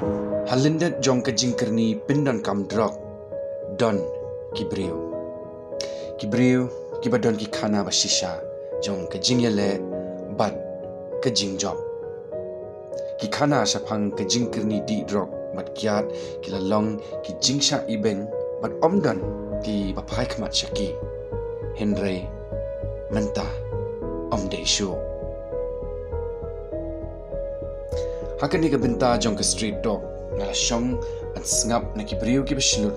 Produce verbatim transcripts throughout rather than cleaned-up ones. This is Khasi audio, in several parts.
Ha lyndet jong ka jingkyrni pyndonkam drok, don ki briew. Ki briew kiba don ki khana ba shisha jong ka jingïaleh bad ka jingjop. Ki khana shaphang ka jingkyrni dih drok bad kiad ki la long ki jingshah ibeiñ bad ym don kiba phai khmat sha ki. Hynrei mynta ym dei shuh. Ha kane ka bynta jong ka street talk, nga la shong ban sngap na ki briew kiba shlur.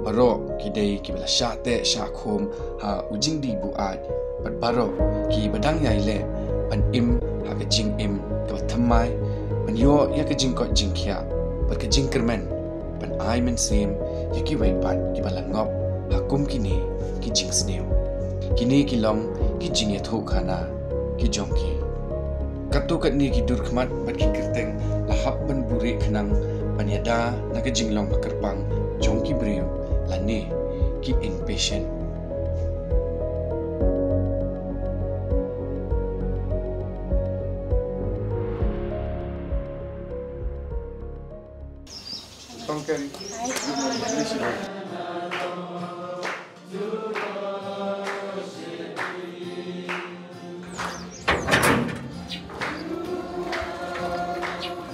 Baroh ki dei kiba la shah teh shah khum ha u jingdih buaid, bad baroh kiba dang ïai leh ban im ha ka jingim kaba thymmai, ban ïoh ïa ka jingkoit jingkhiah bad ka jingkyrmen, ban ai mynsiem ïa kiwei pat kiba la ngop ha kum kine ki jingsniew. Kine ki long ki jingïathuhkhana ki jong ki. Katto katne ki dur khmat bad ki kyrteng la hap ban buhrieh khnang ban ïada na ka jinglong ba kyrpang jong ki briew lane ki impatient.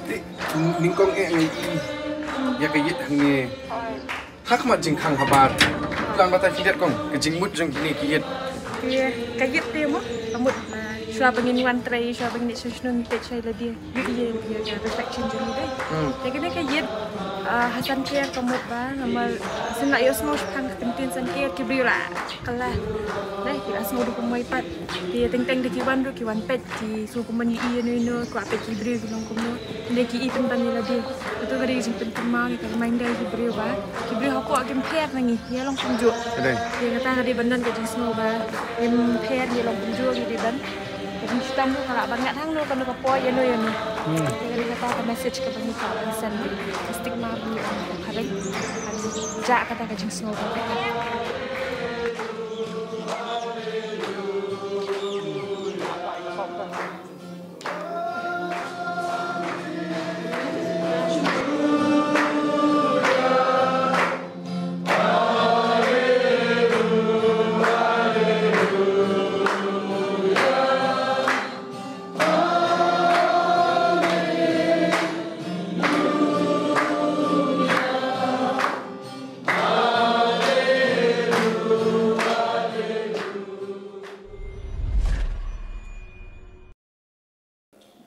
Te, nyngkong eh ngi ïa ka ïit hangne. Ha khmat jingkhang habar. Plan batai khyndiat kong, ka jingmut jong kine ki ïit. Ka ïit te mo, ka mut, shuwa ba ngin wan trei, shuwa ba ngin leit sha shnong, ngin peit sha ïa lade. Ïa, ïa, ïa, reflection jong ngi dei. Hmm. Te kane ka ïit, ah, ha Sanker ka mut ba, namar, shen la ïohsngew shaphang ka ktien Sanker, ki briew la kylla. Dei, ki la sngew da kumwei pat. Te teng teng da ki wan ruh, ki wan peit, ki sngew kumne ïa ino ino, ki kwah peit ki briew ki long kumno. Hynrei ki i pynban ïa lade. Kato ka dei ka jingpynkynmaw, ka reminder ïa ki briew ba ki briew hapoh kim pher na ngi, ngi long kumjuh. Ka dei. Te kata ka dei ban don ka jingsngew ba ngim pher, ngi long kumjuh, ngi dei ban Ka jingshitom ruh ka lah ban ngat hangno kano ka por, ïano ïano. Hmm. Te ka dei kata ka message kaba ngi kwah ban send, ka stigma ba ngi ong ka phareng. Ban jah kata ka jingsngew ba.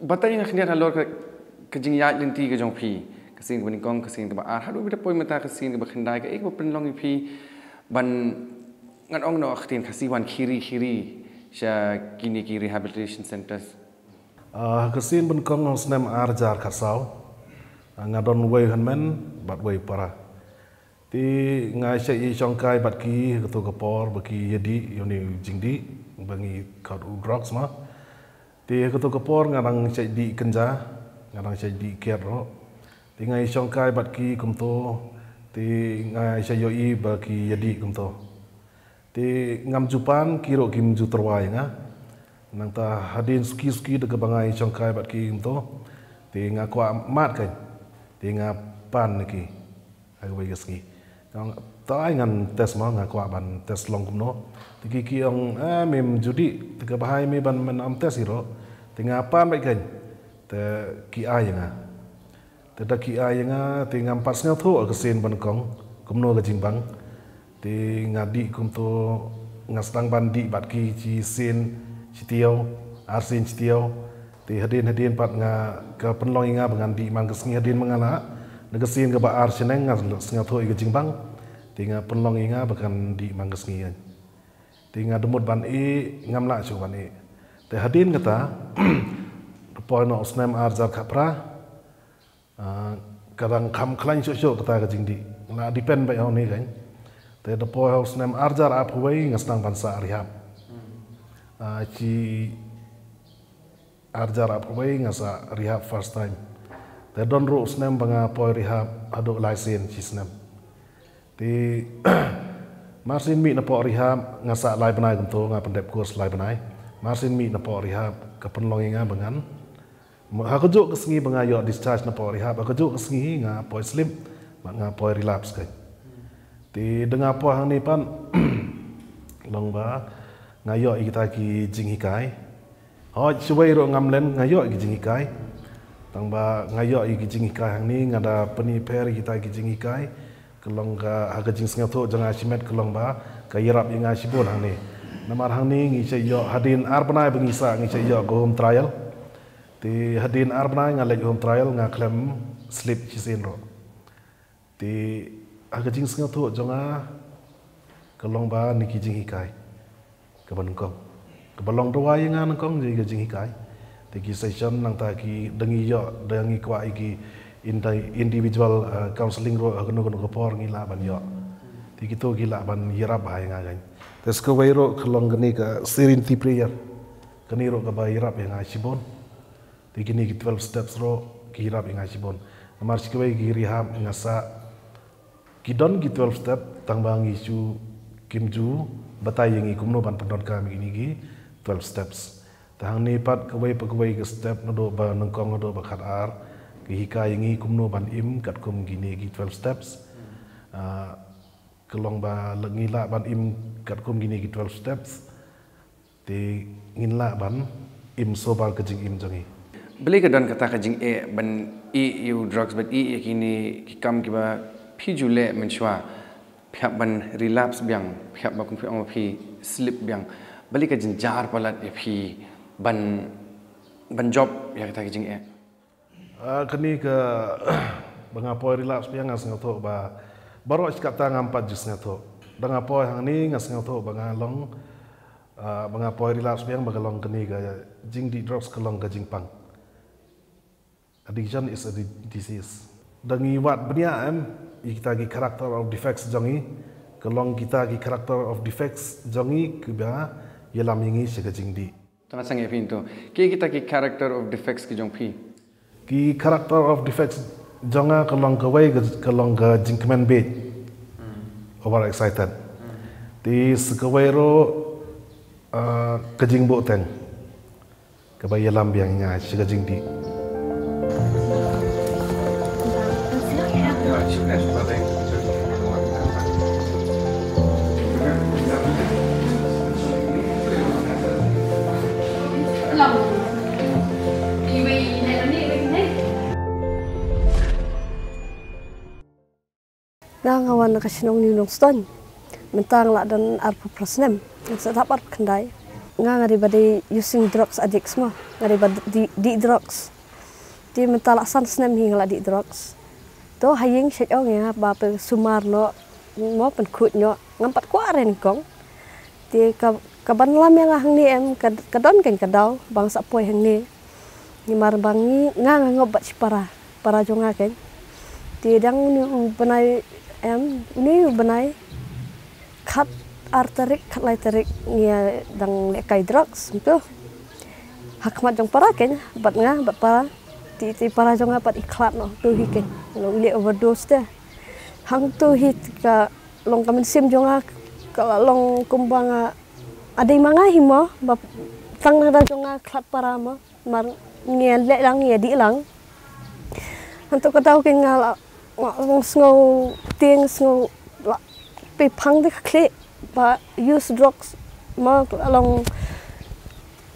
Batai nga khyndiat halor ka, ka jingïaid lynti ka jong phi. Ka sien kaba nyngkong, ka sien kaba ar, haduh ba poi mynta ka sien kaba khyndai, kaei kaba pynlong ïa phi ban, ngan ong noh ha ka ktien Khasi, wan khiri khiri sha kine ki rehabilitation centers? Ah, ka sien ba nyngkong ha u snem ar hajar khatsaw, ah, nga don wei u hynmen bad wei u para. Te nga shait ïashongkai bad ki ha kato ka por ba ki ïadih ïa une u jingdih ba ngi khot u drugs ma. Te ha kato ka por nga dang shait dih kynja, nga dang shait dih kiad ruh. Te nga ïashongkai bad ki kumto, te nga shait ïohi ba ki ïadih kumto. Te ngam ju pan, ki ruh kim ju tyrwa ïa nga. Nangta hadien suki suki da kaba nga ïashongkai bad ki kumto, te nga kwah mad kein. Te nga pan na ki ha kawei ka sngi. Nga ong, to ai ngan test mo, nga kwah ban test long kumno. Te ki, ki ong, eh, mem ju dih, te kaba hai me ban men ym test hi ruh. Te nga pan beit kein. Te ki ai ïa nga. Te da ki ai ïa nga, te ngam pat sngewthuh ha ka sien ba nyngkong kumno ka jingbang. Te nga dih kumto, nga sdang ban dih bad ki shi sien shi taïew, ar sien shi taïew. Te hadien hadien pat nga, ka pynlong ïa nga ba ngan dih man ka sngi, hadien ba nga lah na ka sien kaba ar shaneng, nga sngewthuh ïa ka jingbang. Te nga pynlong ïa nga ba ngan dih man ka sngi. Te nga da mut ban ïeh, ngam lah shuh ban ïeh. Te hadien kata, da poi noh u snem ar hajar khatphra, ah, ka dang kham khlaiñ shuh shuh kata ka jingdih. Nga la depend beit ha une kein. Te da poi ha u snem ar hajar arphew wei nga sdang ban sah rehab. Ah, shi ar hajar arphew wei nga sah rehab first time. Te don ruh u snem ba nga poi rehab haduh lai sien shi snem. Te mar sien mih na pdeng rehab nga sah lai bnai kumto, nga pyndep course lai bnai. Mar sien mih na pdeng rehab ka pynlong ïa nga ba ngan Ha kajuh ka sngi ba nga ïoh discharge na pdeng rehab, ha kajuh ka sngi nga poi slip, bad nga poi relapse kein. Te da nga poi hangne pat, long ba nga ïoh ïa kita ki jinghikai. Hooid, shawei ruh ngam len, nga ïoh ïa ki jinghikai. Tang ba nga ïoh ïa ki jinghikai hangne, nga da pyni pher ïa kita ki jinghikai. Ka long ka, ha ka jingsngewthuh jong nga shimet ka long ba ka ïarap ïa nga shibun hangne. Namar hangne ngi shait ïoh hadien ar bnai ba ngi sah ngi shait ïoh ka home trial. Te hadien ar bnai nga leit home trial, nga khlem slip shisien ruh. Te ha ka jingsngewthuh jong nga ka long ba kine ki jinghikai kaba nyngkong, kaba long dawa ïa nga nyngkong, ïa ka jinghikai. Te ki session nangta ki, da ngi ïoh, da ngi kwah ïa ki indi-, individual, eh, counselling ruh ha kano kano ka por ngi lah ban ïoh. Te kito ki lah ban ïarap bha ïa nga kein. Te sa kawei ruh ka long kane ka serenity prayer. Kane ruh kaba ïarap ïa nga shibun. Te kine ki twelve steps ruh ki ïarap ïa nga shibun. Namar shi kawei ki rehab nga sah, ki don ki twelve step, tang ba ngi shu, kim ju batai ïa ngi kumno ban pyndonkam ïa kine ki twelve steps. Te hangne pat kawei pa kawei ka step, naduh ba nyngkong naduh ba khatar, ki hikai ïa ngi kumno ban im katkum kine ki twelve steps. Ah, ka long ba la ngi lah ban im katkum kine ki twelve steps, te ngin lah ban im sober ka jingim jong ngi. Balei ka don kata ka jingeh ban ïeh ïa u drugs, ban ïeh ïa kine ki kam kiba phi ju leh mynshuwa, phi hap ban relapse biang, phi hap ba kum phi ong ba phi slip biang. Balei ka jynjar palat ïa phi ban, ban jop ïa kata ka jingeh? Ah, kane ka, ba nga poi relapse biang nga sngewthuh ba, baroh shi katta ngam pat ju sngewthuh. Da nga poi hangne nga sngewthuh ba nga long, ah, ba nga poi relapse biang ba ka long kane ka jingdih drugs ka long ka jingpang. Addiction is a di-, disease. Da ngi wad bniah em, ïa kita ki character of defects jong ngi, ka long kita ki character of defects jong ngi kiba ïalam ïa ngi sha ka jingdih. Tang sangeh phi to. Ki kita ki character of defects ki jong phi? Ki character of defects jong nga ka long kawei ka, ka long ka jingkmen bieit. Hmm. Over excited. Hmm. Te sa kawei ruh, ah, ka jingbuhteng. Kaba ïalam biang ïa nga sha ka jingdih. Nga, nga wan na ka shnong New Nongstoiñ. Mynta nga la don arphew phra snem. Nga sa dap arphew khyndai. Nga, nga dei ba dei using drugs addicts mo. Nga dei ba dih, dih drugs. Te mynta la san snem hi nga la dih drugs. To ha ïing shait ong ïa nga ba pynsumar noh, mo pynkhuid noh. Ngam pat kwah re nyngkong. Te ka, ka ban lam ïa nga hangne em, ka, ka don kein ka daw ba nga sa poi hangne. Namar ba ngi, nga, nga ngop bad shi para, para jong nga kein. Te dang une u bnai em, une u bnai khat ar tarik, khat lai tarik ngi dang lehkai drugs, em to. Ha khmat jong para kein, bad nga, bad para. Te, te para jong nga pat i khlad noh, to hi kein. Long i leh overdose te. Hangto hi ka long ka mynsiem jong nga, ka la long kumba nga, a dei ma nga hi mo, ba tang na ka daw jong nga khlad para mo. Mar ngi leh lang, ngi dih lang. Hangto ka daw kein nga la, nga long sngew tieng, sngew la pei phang de ka khlieh, ba use drugs mo, ka long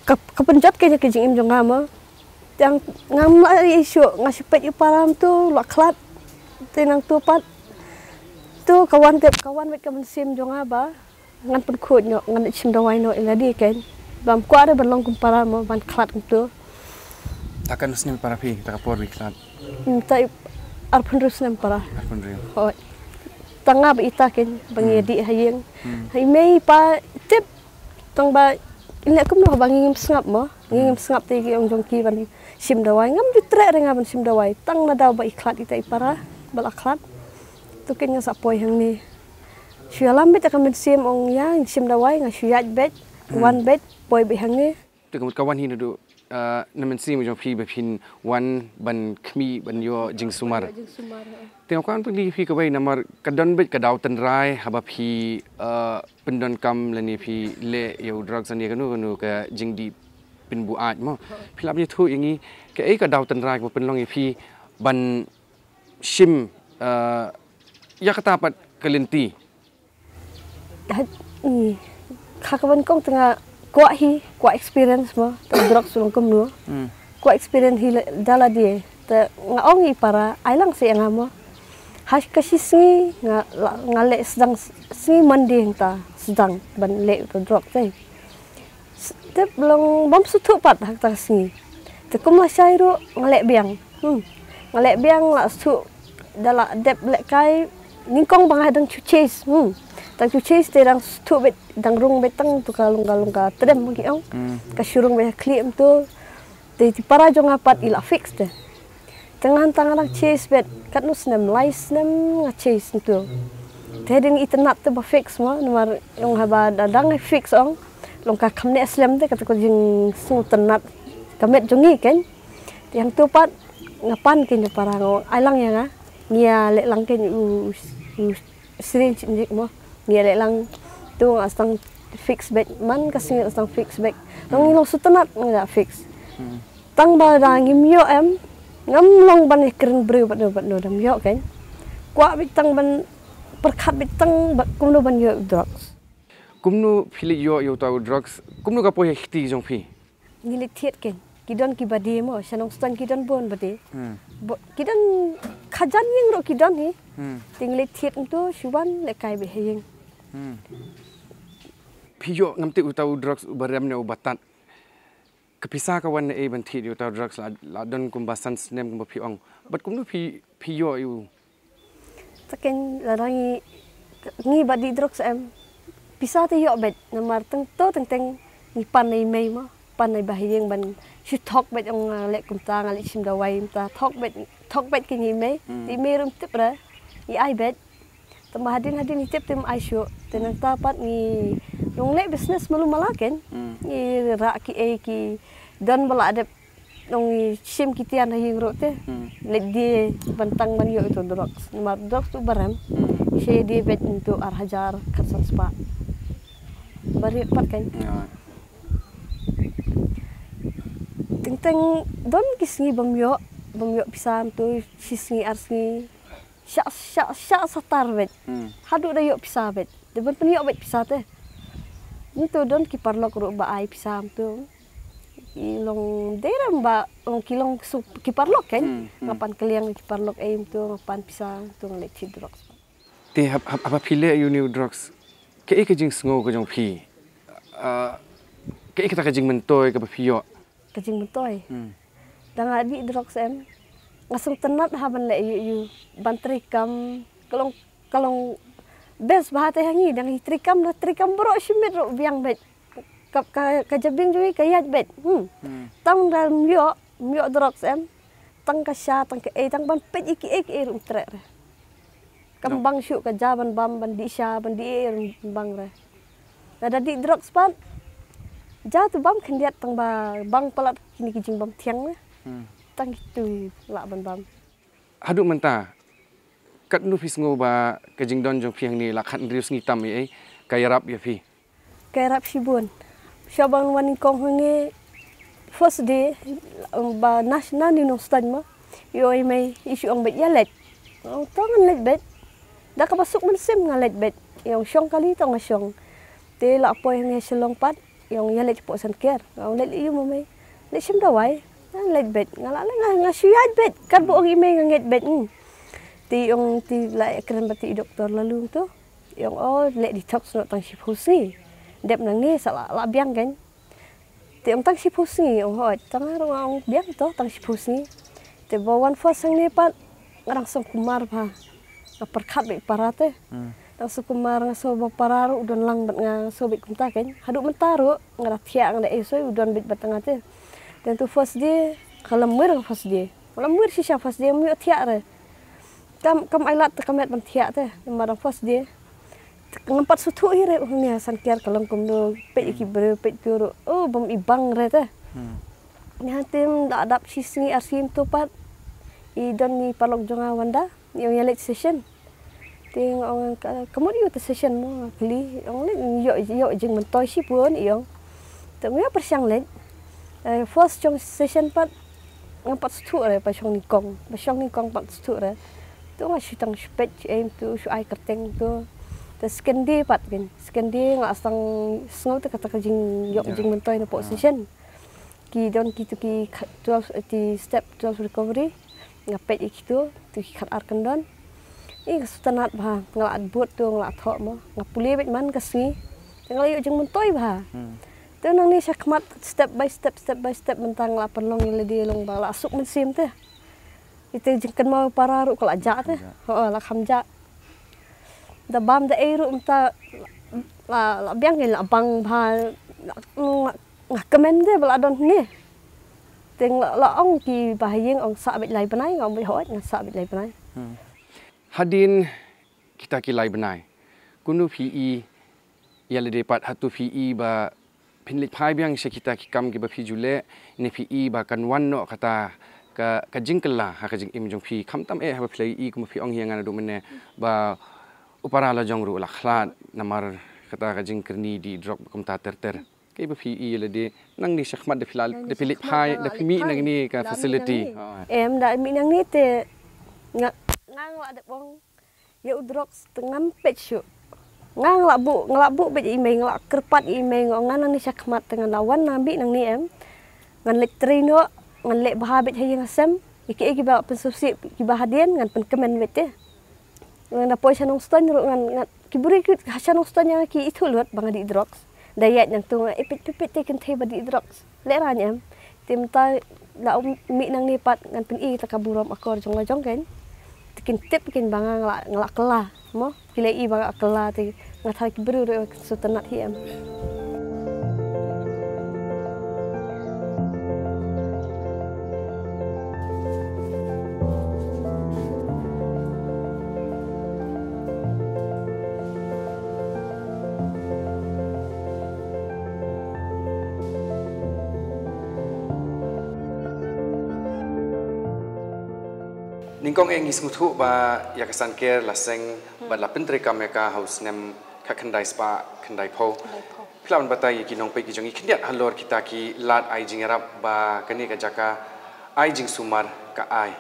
ka, ka pynjot kein ïa ka jingim jong nga mo. Te ngam lah ïa shuh, nga shu peit ïa u para mo to, la khlad. Te nangto pat to ka wan ka, ka wan beit ka mynsiem jong nga ba ngan pynkhuid noh, ngan shim dawai noh ïa lade kein. Bym kwah re ban long kum para mo, ban khlad kumto. Ta katno snem para phi, ta ka por ba i khlad? Hmm, ta i arphew hynriew snem para. Arphew hynriew. Hooid. Tang nga bad ita kein, ba ngi dih ha ïing. Hmm. Ha i mei i pa tip, tang ba, i leh kumno ba ngi ngim sngap mo. Ngi ngim sngap te ki ong jong ki ban shim dawai. Ngam ju treh re nga ban shim dawai. Tang na daw ba i khlad ita i para, ba la khlad. To kein nga sa poi hangne. Shu ïalam beit ïa ka mynsiem ong ïa, shim dawai, nga shu ïaid beit, wan beit, poi beit hangne. Te ka mut ka wan hi naduh, ah, na mynsiem jong phi ba phin wan ban khmih ban ïoh jingsumar. Jingsumar, ha. Te nga kwah pynlong ïa phi kawei namar ka don beit ka daw tynrai haba phi, ah, pyndonkam lane phi leh ïa u drugs lane kano kano ka jingdih pynbuaid mo. Phi lah ban ïathuh ïa ngi kaei ka daw tynrai kaba pynlong ïa phi ban shim, eh, ïa kata pat ka lynti. Ha, hmm, ha kaba nyngkong te nga kwah hi, kwah experience mo, te drugs long kumno. Kwah experience hi da lade. Te nga ong ïa i para, ai lang seh ïa nga mo. Ha ka shi sngi nga, nga leh sdang, sngi Monday hangta sdang ban leh ïa u drugs te. Tip long bym sngewthuh pat ha kata ka sngi. Te kum lashai ruh nga leh biang. Hmm. Nga leh biang, la sngewthuh da la dep lehkai, nyngkong ba nga dang shu chase. Hmm. Dang shu chase te dang sngewthuh beit, dang rung beit tang tu ka long ka long ka tdem ki ong. Ka shu rung beit ha khlieh mynta. Te i para jong nga pat i la fix te. Te nga hangta nga dang chase beit, katno snem, lai snem nga chase ntu. Te hadien itynnad te ba fix mo, namar ong haba da dang fix ong, long ka kham neh slem te, kata ka jingsngewtynnad ka met jong ngi kein. Te hangtu pat nga pan kein ïa para, nga ong ai lang ïa nga, ngi ïa leh lang kein u, u syringe inject mo. Ngi ïa leh lang tu nga sdang fix beit, man ka sngi nga sdang fix beit. Ngi long sngewtynnad nga fix. Tang ba da ngim ïoh em, ngam long ban ïakren briew bad no bad no, dang ïoh kein. Kwah beit tang ban pyrkhat beit tang ba kumno ban ïoh drugs. Kumno phi leit ïoh ïa uta u drugs? Kumno ka poi ha kti jong phi? Ngi leit thied kein. Ki don kiba die mo, sha Nongstoiñ ki don bun ba die. Ki don khajan ïing ruh ki don hi. Te ngi leit thied ntu shu wan lehkai beit ha ïing. Phi ïoh ngam tip uta u drugs uba rem ne uba tad. Ka pisa ka wan naei ban thied ïa uta u drugs, la, la don kumba san snem kumba phi ong. Bad kumno phi, phi ïoh ïa u? Te kein lada ngi, ngi ba dih drugs em, pisa te ïoh beit, namar teng to teng teng ngi pan na i mei mo, pan na i bahaïing ban shu thok beit, ong nga leh kumta, nga leh shim dawai mynta, thok beit, thok beit kein i mei. Te i mei ruh ym tip re, i ai beit. Tang ba hadien hadien i tip te ym ai shuh. Te nangta pat ngi long leh business malu mala kein. Ngi rah kiei ki don ba la dep long ngi shim ki tian ha ïing ruh te. Leit die ban tang ban ïoh ïa uta u drugs. Namar drugs tu ba rem. Sha die beit ntu ar hajar khatsan spah. Ba rit pat kein. Teng teng don ki sngi bym ïoh, bym ïoh pisa ntu shi sngi ar sngi. Shah, shah, shah satar beit. Haduh da ïoh pisa beit. Te ban pynïoh beit pisa te. Ntu don ki paralok ruh ba ai pisa ntu. Ki long dei rem ba, long ki long ki paralok kein. Nga pan kylliang ki paralok ei ntu, nga pan pisa ntu, nga leit thied drugs. Te haba, haba, haba phi leh ïa une u drugs, kaei ka jingsngew ka jong phi? Ah, kaei kata ka jingmyntoi kaba phi ïoh? Ka jingmyntoi. Da nga dih drugs em, nga sngewtynnad ha ban leh ïa u, ban treikam, ka long, ka long best bha te ha ngi, da ngi treikam, da treikam baroh shi miet ruh biang beit. Ka, ka, ka jabieng jong ngi ka ïaid beit. Tang da ym ïoh, ym ïoh drugs em, tang ka sha, tang kaei, tang ban peit ïa kiei kiei ruh ym treh re. Kam bang shuh, ka ja ban bam, ban dih sha, ban dih ei ruh ym bang re. Lada dih drugs pat, ja tu bam khyndiat, tang ba bang palat kine ki jingbam thiang ne. Tang kitu lah ban bam. Haduh mynta, katno phi sngew ba ka jingdon jong phi hangne la khathynriew sngi tam ei ei, ka ïarap ïa phi? Ka ïarap shibun. Shuwa ban wan nyngkong hangne, first day, ba na shna ni Nongstoiñ mo. I ong i mei, i shu ong beit ïa leit. Nga ong to ngan leit beit. Da kaba suk mynsiem nga leit beit. I ong shong kali, to nga shong. Te la poi hangne Shillong pat, i ong ïa leit hapoh Saiñker. Nga ong leit ïa u mo mei. Leit shim dawai. Nga leit beit. Nga la leit, nga, nga shu ïaid beit. Katba ong i mei nga ngeit beit. Te i ong te la ïakren bad i doktor la lum to. I ong o leh detox noh tang shiphew sngi. Dep nangne sa la, la biang kein. Te ong tang shiphew sngi, ong hooid, tang nga ruh nga ong biang to, tang shiphew sngi. Te ba wan first hangne pat, nga dang sngewkymar bha. Nga pyrkhat beit para te. Dang sngewkymar, nga sngew ba para ruh u don lang bad nga, nga sngew beit kumta kein. Haduh mynta ruh, nga da thiah, nga da ei soi, u don beit bad nga te. Te tu first day, ka lamwir ka first day. Ka lamwir shisha first day, ym ïoh thiah re. Kam, kam ai lad te ka met ban thiah te, namar dang first day. Ngam pat sngewthuh hi re, u hangne ha Saiñker ka long kumno, peit ïa ki briew, peit ki ruh, o bym i bang re te. Nga hangtei da dap shi sngi ar sngi mynta pat, i don i paralok jong nga Wanda, i ong ïa leit session. Te nga ong ka, ka mut ïa u te session mo, nga kylli, i ong leit, ïoh, ïoh jingmyntoi shibun i ong. Te nga ïoh pyrshang leit. Eh, first jong session pat, nga pat sdang re, ba shong nyngkong, ba shong nyngkong pat sdang re. Tu nga shu tang shu peit, shu aim tu, shu ai kyrteng tu. Te second day pat kin, second day nga sdang sngew te kata ka jing, ïoh jingmyntoi na pdeng session. Ki don kitu ki kha-, twelve, eh, ki step twelve recovery. Nga peit ïa kitu, tu ki khat ar kyndon. Ïa nga sngewtynnat bha, nga la bud tu, nga la thoh mo. Nga pule beit man ka sngi. Te nga la ïoh jingmyntoi bha. Hmm. Te nangne shakhmat step by step, step by step mynta nga la pynlong ïa lade long ba la suk mynsiem te. Ïa te jingkynmaw para ruh ka la jah te. Jah. Ho, la kham jah. Da bam da ei ruh mynta la, la biang ïa la bang bha la, la nga kmen de ba la don ne. Te nga la ong ki ba ha ïing ong sah beit lai bnai, nga ong beit hooid nga sah beit lai bnai. Hmm. Hadien kita ki lai bnai, kumno phi i ïa lade pat, hato phi i ba phin leit phai biang sha kita ki kam kiba phi ju leh, ne phi i ba kan wan noh kata ka, ka jingkylla ha ka jingim jong phi, khamtam eh haba phi la i kumba phi ong hi ïa nga naduh mynne ba u para la jong ruh la khlad namar kata ka jingkyrni die drok kumta ter ter. Kaei ba phi i ïa lade nangne shakhmat da phi la, da phi leit phai, da phi mih nangne ka facility? Em, da mih nangne te nga, nga la dep ong ïa u drugs te ngam peit shuh. Nga, nga la buh, nga la buh beit ïa i mei, nga la kyrpad ïa i mei, nga ong nga nangne shakhmat te ngan la wan, nga mih nangne em. Ngan leit trei noh, ngan leh bha beit ha ïing ha sem. Ïa kiei kiba pynsngewsih kiba hadien ngan pynkmen beit te. Ngan da poi sha Nongstoiñ ruh ngan, ngan, ki briew ki ha sha Nongstoiñ ïa nga ki ithuh lut ba nga die drugs. Da ïaid nangtu nga ipit pipit te kynthei ba die drugs. Lehraiñ em. Te mynta la ong mih nangne pat ngan pyni ïa ka burom akor jong la jong kein. Te kin tip kein ba nga, nga la, nga la kylla mo. Ki la i ba nga kylla te nga tharai ki briew ruh sngewtynnat hi em. Nyngkong eh ngi sngewthuh ba ïa ka Sancare la seng bad la pyntreikam ïa ka ha u snem khatkhyndai spah khyndaiphew. Khyndaiphew. Phi lah ban batai ïa ki nongpeit ki jong ngi khyndiat halor kita ki lad ai jingïarap ba kane ka jaka ai jingsumar ka ai.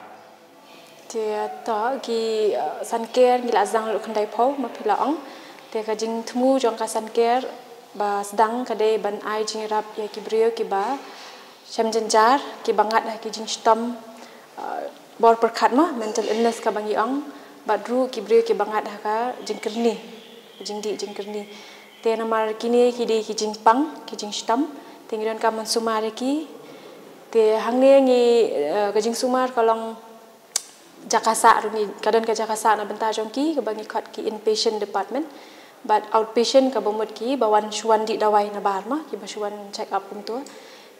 Te to ki, eh, Sancare ngi la sdang naduh khyndaiphew ma phi la ong. Te ka jingthmu jong ka Sancare ba sdang ka dei ban ai jingïarap ïa ki briew kiba shem jynjar, kiba ngat ha ki jingshitom, eh, bor pyrkhat mo, mental illness kaba ngi ong, bad ruh ki briew kiba ngat ha ka jingkyrni, jingdih jingkyrni. Te namar kine ki dei ki jingpang, ki jingshitom, te ngi donkam ban sumar ïa ki. Te hangne ngi, eh, ka jingsumar ka long jaka sah ruh ngi, ka don ka jaka sah na bynta jong ki, kaba ngi khot ki inpatient department. Bad outpatient kaba mut kiba wan shu wan dih dawai na bar mo, kiba shu wan check up kumta.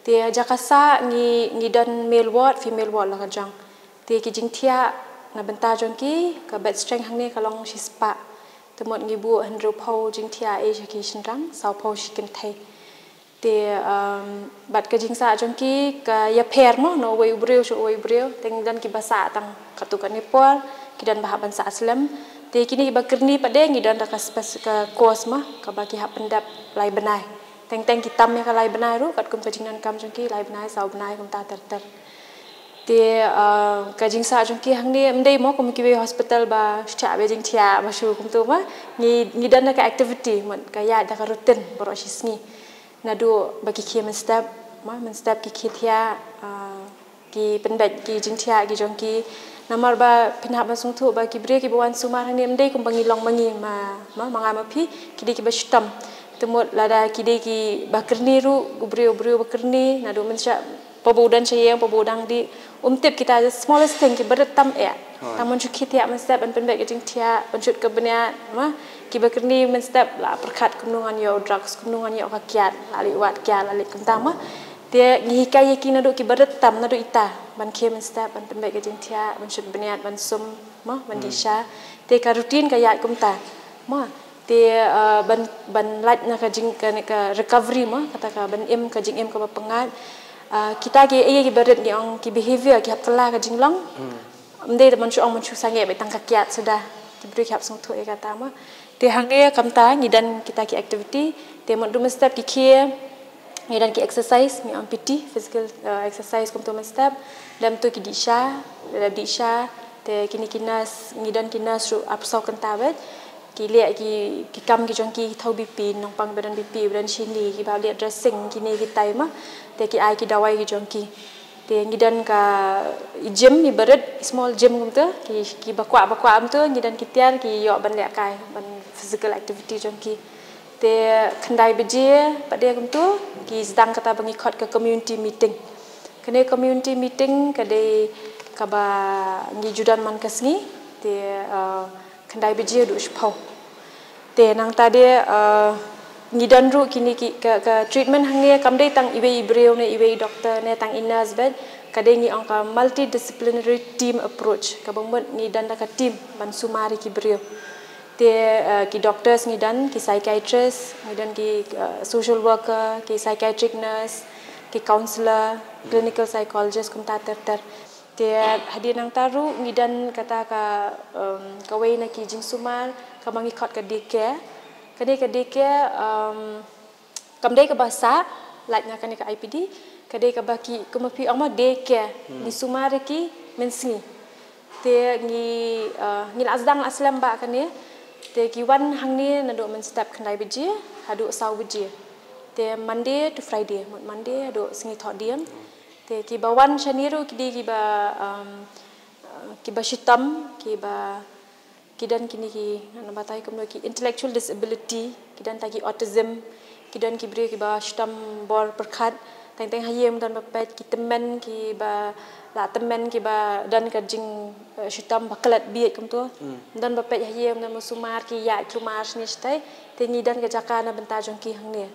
Te jaka sah ngi, ngi don male ward, female ward la ka jong. Te ki jingthiah na bynta jong ki, ka bed strength hangne ka long shispah. Te mut ngi buh hynriewphew jingthiah eh sha ki shynrang, sawphew sha ki kynthei. Te, um, bad ka jingsah jong ki ka ïapher mo, na uwei u briew sha uwei u briew, te ngi don kiba sah tang katto katne por, ki don ba hap ban sah slem. Te kine kiba kyrni pat de ngi don da ka spec-, ka course mo, kaba ki hap pyndep lai bnai. Teng teng ki tam ïa ka lai bnai ruh, katkum ka jingdonkam jong ki lai bnai, saw bnai kumta ter ter. Te, ah, ka jingsah jong ki hangne ym dei mo kum kiwei hospital ba shu shah beit jingthiah ba shu kumta mo. Ngi, ngi don da ka activity, mut ka ïaid da ka routine baroh shi sngi. Naduh ba ki khie mynstep, mo, mynstep ki khie thiah, ah, ki pynbeit ki jingthiah ki jong ki. Namar ba phin hap ban sngewthuh ba ki briew kiba wan sumar hangne ym dei kum ba ngi long ma ngi ma, mo, ma nga ma phi, ki dei kiba shitom. Te mut lada ki dei kiba kyrni ruh, u briew, u briew ba kyrni, naduh mynshwa, pa ba u don sha ïing, pa ba u dang dih, um tip kita, the smallest thing, kiba rit tam eh. Hooid. Tang ban shu khie thiah mynstep, ban pynbeit ka jingthiah, ban shut ka bniat, mo, kiba kyrni mynstep, la pyrkhat kumno ngan ïoh drugs, kumno ngan ïoh ka kiad, la leit wad kiad, la leit kumta mo. Te ngi hikai ïa ki naduh kiba rit tam, naduh ita, ban khie mynstep, ban pynbeit ka jingthiah, ban shut bniat, ban sum, mo, ban dih sha. Te ka routine ka ïaid kumta, mo. Te, uh, ban, ban lait na ka jing, ka, ka recovery mo, kata ka ban im, ka jingim kaba pyngngad. Uh, kita ki, eh, kiba rit ngi ong ki behavior, ki hap kylla ka jinglong. Hmm. Ym dei ban shu ong ban shu sangeh beit tang ka kiad suda. Ki briew ki hap sngewthuh ïa kata mo. Te hangne kumta ngi don kita ki activity. Te mut naduh mynstep ki khie ngi don ki exercise, ngi ong P T, physical, uh, exercise kumtu mynstep. Lem tu ki dih sha, lem dih sha, te kine ki nurse, ngi don ki nurse ruh arphew saw kynta bad ki leh ki, ki kam ki jong ki, ki thaw B P, nongpang ba don B P, ba don shini, ki ba leh dressing, kine kitai ma. Te ki ai ki dawai ki jong ki. Te ngi don ka i gym, i barit, i small gym kumtu, ki, ki ba kwah, ba kwah kumtu, ngi don ki tiar, ki ïoh ban lehkai, ban physical activity jong ki. Te khyndai baje pat de kumtu, ki sdang kata ba ngi khot ka community meeting. Kane community meeting ka dei kaba ngi ju don man ka sngi, te, uh, khyndai baje haduh shiphew. Te nangta de, uh, ngi don ruh kine ki, ka, ka treatment hangne kam dei tang iwei i briew ne iwei i doctor ne tang i nurse bad, ka dei ngi ong ka multidisciplinary team approach, kaba mut ngi don da ka team ban sumar ïa ki briew. Te, uh, ki doctors ngi don, ki psychiatrist, ngi don ki, uh, social worker, ki psychiatric nurse, ki counselor, clinical psychologist, kumta ter ter. Te hadien nangta ruh ngi don kata ka, um, kawei na ki jingsumar, kaba ngi khot ka day care. Kane ka day care, um, kam dei kaba sah, lait na kane ka I P D, ka dei kaba ki, kumba phi ong ma day care, ngi sumar ïa ki mynsngi. Te ngi, uh, ngi la sdang la slem ba kane, te ki wan hangne naduh mynstep khyndai baje, haduh saw baje. Te Monday to Friday, mut Monday, haduh sngi thohdieng. Te kiba wan shane ruh ki dei kiba, um, uh, kiba shitom, kiba, ki don kine ki, ngan batai kumno, ki intellectual disability, ki don ta ki autism, ki don ki briew kiba shitom bor pyrkhat, teng teng ha ïing don ba peit, ki tymmen kiba la tymmen kiba don ka jing, eh, shitom ba klet bieit kumto. Don ba peit ha ïing, don ba sumar ki ïaid khlumar shane shatai, te ngi don ka jaka na bynta jong ki hangne.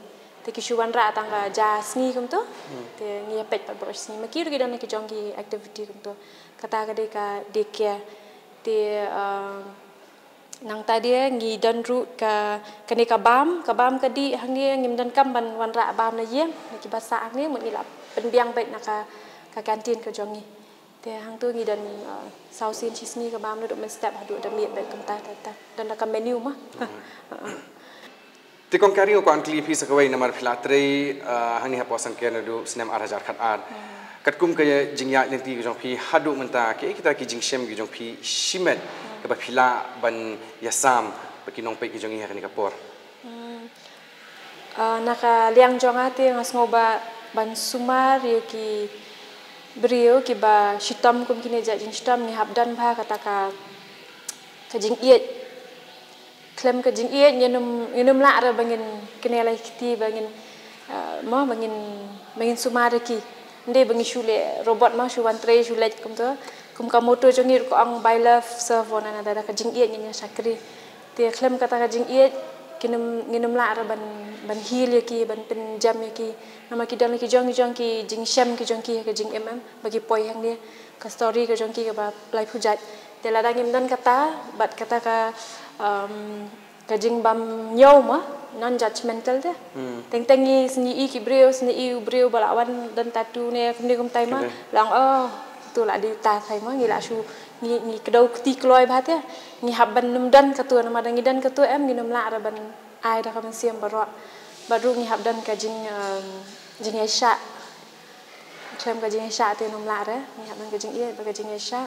Te ki shu wanrah tang ka ja sngi kumto. Te ngi ïa peit pat baroh sngi. Ma ki ruh ki don ki jong ki activity kumto. Kata ka dei ka day care. Te, ah, nangta de ngi don ruh ka, kane ka bam, ka bam ka dih hangne, ngim don kam ban wanrah bam na ïing, na kiba sah hangne, mut ngi la pynbiang beit na ka, ka canteen ka jong ngi. Te hangto ngi don, ah, saw sien shi sngi ka bam, naduh mynstep haduh da miet beit kumta, ta, ta. Don da ka menu ma. Te kong Kari, nga kwah kylli phi sa kawei namar phi la trei, ah, hangne hapoh Sangker naduh snem ar hajar khat ar. Katkum ka jingïaid lynti ka jong phi haduh mynta, kiei kita ki jingshem ki jong phi shimet kaba phi lah ban ïasam bad ki nongpeit ki jong ngi ha kane ka por? Hmm. Ah, na ka liang jong nga te nga sngew ba ban sumar ïa ki briew kiba shitom kum kine jait jingshitom, ngi hap don bha kata ka, ka jingïeit. Khlem ka jingïeit ngin ym, ngin ym lah re ba ngin kynnoh lai kti ba ngin, eh, mo, ba ngin, ba ngin sumar ïa ki. Ym dei ba ngin shu leh robot mo, shu wan trei shu leit kumto. Kum ka motto jong ngi ruh ka ong by love serve one another, da ka jingïeit ngin ïa shakri. Te khlem kata ka jingïeit ngin ym, ngin ym lah re ban, ban heal ïa ki, ban pynjem ïa ki. Namar ki don ki jong, ki jong ki jingshem ki jong ki, ka jingim em ba ki poi hangne. Ka story ka jong ki kaba laiphew jait. Te lada ngim don kata, bad kata ka, um, ka jingbam ñiew ma, non-judgmental te. Hmm. Teng teng ngi sngew i ki briew, sngew i u briew ba la wan don tattoo ne kumne kumtai ma. Kumne. La ong, oh, tu la dei ta thai ma, ngi la shu, ngi, ngi kdew kti kloi bha te. Ngi hap ban ym don katu, namar da ngi don katu em, ngin ym lah re ban ai da ka mynsiem baroh. Bad ruh ngi hap don ka jing, um, jingïaishah. Khlem ka jingïaishah te ngin ym lah re, ngi hap don ka jingïeit bad ka jingïaishah.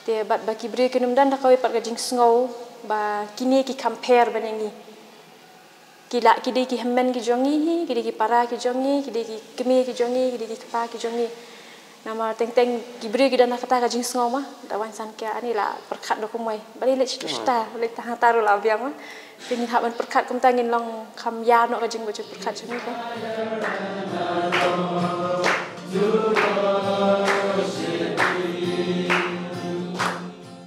Te bad ba ki briew kin ym don da kawei pat ka jingsngew ba kine ki kham pher ban ïa ngi. Ki la, ki dei ki hynmen ki jong ngi hi, ki dei ki para ki jong ngi, ki dei ki kmie ki jong ngi, ki dei ki kpa ki jong ngi. Namar teng teng ki briew ki don da kata ka jingsngew ma, da wan san ki ani la pyrkhat da kumwei. Balei leit sha tu sha ta, leit tang hangta ruh la biang ma. Te ngin hap ban pyrkhat kumta, ngin long kham ïar noh ka jingbym ju pyrkhat jong ngi ka.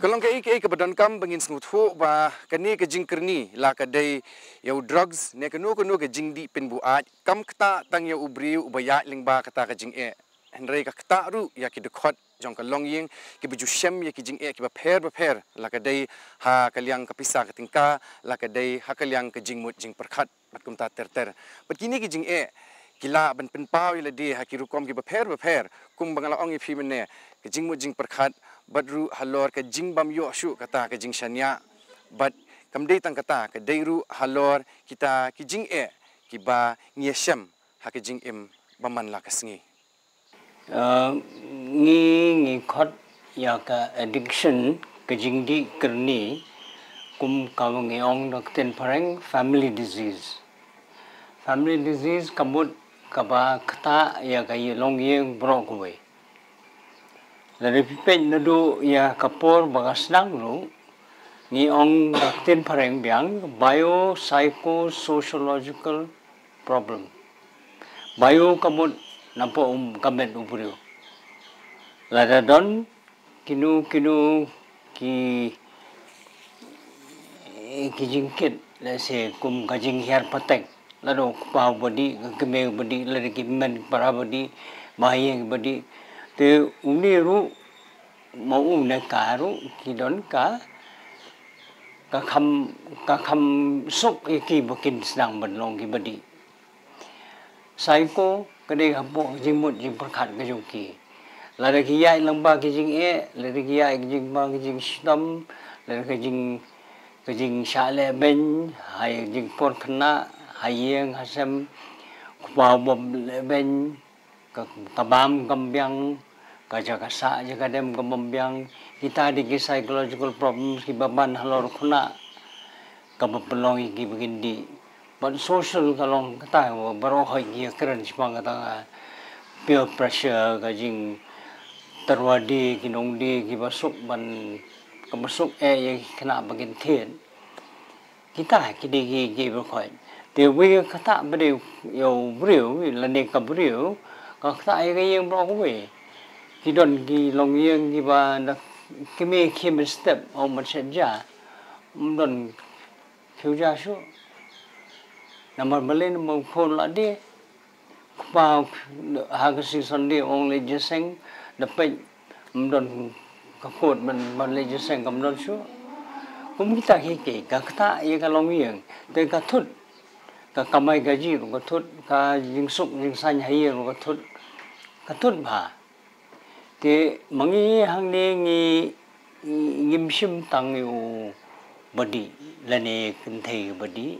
Ka long kaei kaei kaba donkam ba ngin sngewthuh ba kane ka jingkyrni la ka dei ïa u drugs ne kano kano ka jingdih pynbuaid kam ktah tang ïa u briew uba ïaid lyngba kata ka jingeh. Hynrei ka ktah ruh ïa ki dkhot jong ka longïing kiba ju shem ïa ki jingeh kiba pher bapher, la ka dei ha ka liang ka pisa ka tyngka, la ka dei ha ka liang ka jingmut jingpyrkhat bad kumta ter ter. Bad kine ki jingeh ki lah ban pynpaw ïa lade ha ki rukom kiba pher bapher, kumba nga la ong ïa phi mynne, ka jingmut jingpyrkhat bad ruh halor ka jingbym ïoh shuh kata ka jingshaniah. Bad kam dei tang kata, ka dei ruh halor kita ki jingeh kiba ngi ïa shem ha ka jingim ba man la ka sngi. Uh, ngi ngi khot ïa ka addiction, ka jingdih kyrni, kum ka ngi ong da ka ktien phareng family disease. Family disease ka mut kaba ktah ïa ka longïing baroh kawei. Lada phi peit naduh ïa ka por ba ka sdang ruh, ngi ong da ka ktien phareng biang biopsychosociological problem. Bio ka mut na poh um ka met u briew. Lada don kino kino ki ki jingkit, let's say, kum ka jinghiar patek, lada u kpa uba dih, ka kmie uba dih, lada ki hynmen para ba dih, ba ïeng ba dih. Te une ruh, ma u ne ka ruh ki don ka ka kham ka kham suk ïa ki ba kin sdang ban long ki ba dih. Psycho ka dei hapoh ka jingmut jingpyrkhat ka jong ki. Lada ki ïaid lyngba ki jingeh, lada ki ïaid ki jingba ki jingshitom, lada ka jing ka jingshah lehbeiñ ha jingpor khynnah, ha ïing ha sem, kpa u bym lehbeiñ, ka, ka bam kam biang, ka jaka sah jaka dem ka bym biang. Kita dei ki psychological problems kiba ban halor khynnah, kaba pynlong ïa ki ba kin dih. Bad social ka long kata, baroh hoi ki ïakren shaphang kata, peer pressure, ka jingtyrwa die, ki nongdie kiba suk ban, kaba suk eh ïa ki khynnah ba kin thied. Kita ki dei ki ki ba khot. Te wei ka ktah ba dei ïa u briew lane ka briew, ka ktah ïa ka ïing baroh kawei. Ki don ki longïing kiba na kmie khim step, oh, man shet ja. Ym don phi u ja shuh. Namar balei? Namar u khun la dei kpa ha ka sngi Sunday ong leit jingïaseng, da peit ym don ka kot ban, ban leit jingïaseng, kam don shuh. Kum kita ki ki ka ktah ïa ka longïing. Te ka thut, ka kamai kajih ruh ka thut, ka jingsuk jingsaiñ ha ïing ruh ka thut, ka thut bha. Te ma ngi hangne ngi ngim shim tang ïa u ba dih lane kynthei ba dih,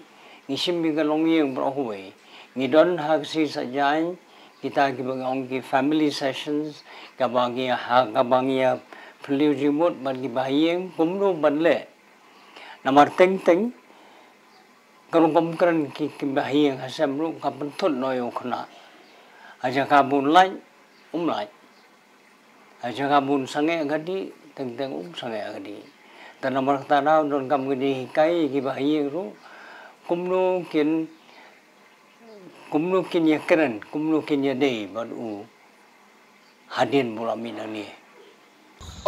ngi shim ïa ka longïing baroh kawei. Ngi don ha ka sngi Saitjaiñ kita kiba ngi ong ki family sessions, kaba ngi ha, kaba ngi ïa phylliew jingmut bad kiba ha ïing kumno ban leh. Namar teng teng ka rukom kren ki, kiba ha ïing ha sem ruh ka pynthut noh ïa u khynnah. Ha jaka bun lait um lait. Ha jaka bun sangeh ka dih, teng teng um sangeh ka dih. Te namar kata ruh donkam ka jinghikai ïa kiba ha ïing ruh kumno kin, kumno kin ïakren, kumno kin ïadei bad u hadien ba u la mih nangne.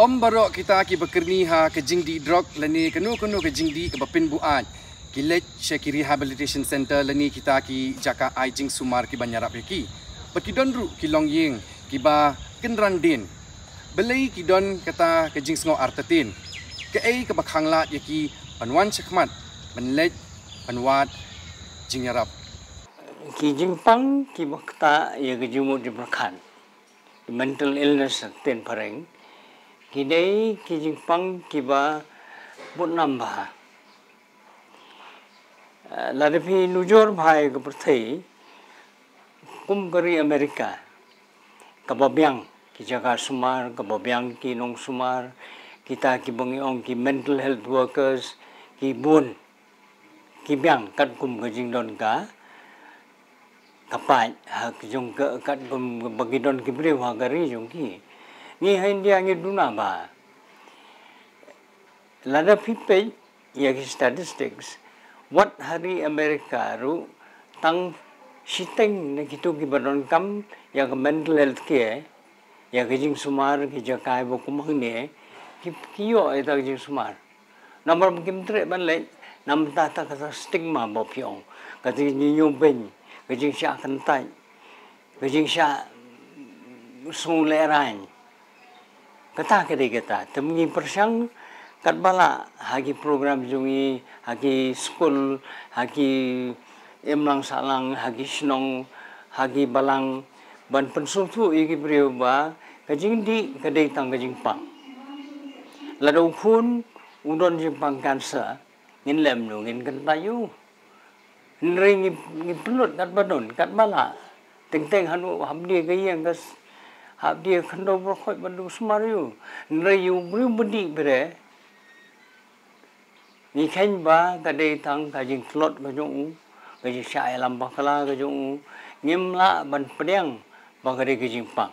Ym baroh kita kiba kyrni ha ka jingdih drok lane kano kano ka jingdih kaba pynbuaid ki leit sha ki rehabilitation centre lane kita ki jaka ai jingsumar kiban ïarap ïa ki. Bad ki don ruh ki longïing kiba kynran dien. Balei ki don kata ka jingsngew artatien? Kaei kaba khanglad ïa ki ban wan shakhmat ban leit ban wad jingïarap? Ki jingpang kiba ktah ïa ka jingmut jingpyrkhat, mental illness ha ka ktien phareng, ki dei ki jingpang kiba bun namar. Eh, lada phi nujor bha ïa ka pyrthei, kum ka ri America, kaba biang ki jaka sumar, kaba biang ki nongsumar, kita kiba ngi ong ki mental health workers, ki bun, ki biang katkum ka jingdon ka, ka paid ha ka jong ka, katkum ba ki don ki briew ha ka ri jong ki. Ngi ha India ngi duna bha. Lada phi peit ïa ki statistics, wat ha ri America ruh tang shiteng na kito kiba donkam ïa ka mental health care, ïa ka jingsumar, ki jaka ba kum hangne, ki, ki ïoh ïa ka jingsumar. Namar ba kim treh ban leit namar kata ka stigma ba phi ong, ka jingïoh beiñ, ka jingshah kyntait, ka jingshah sngew lehraiñ. Kata ka dei kata. Te ma ngi pyrshang katba lah ha ki program jong ngi, ha ki skul, ha ki imlang sahlang, ha ki shnong, ha ki balang, ban pynsngewthuh ïa ki briew ba ka jingdih ka dei tang ka jingpang. Lada u khun u don jingpang cancer, ngin leh kumno, ngin kyntait ïa u? Hynrei ngi, ngi pynlut katba don, katba lah. Teng teng haduh hapdie ka ïing ka s-, hapdie khyndew baroh khoit ban duh sumar ïa u. Hynrei ïa u briew ba dih bret, ngi kheiñ ba ka dei tang ka jingtlot ka jong u, ka jingshah ïalam bakla ka jong u, ngim lah ban pdiang ba ka dei ka jingpang.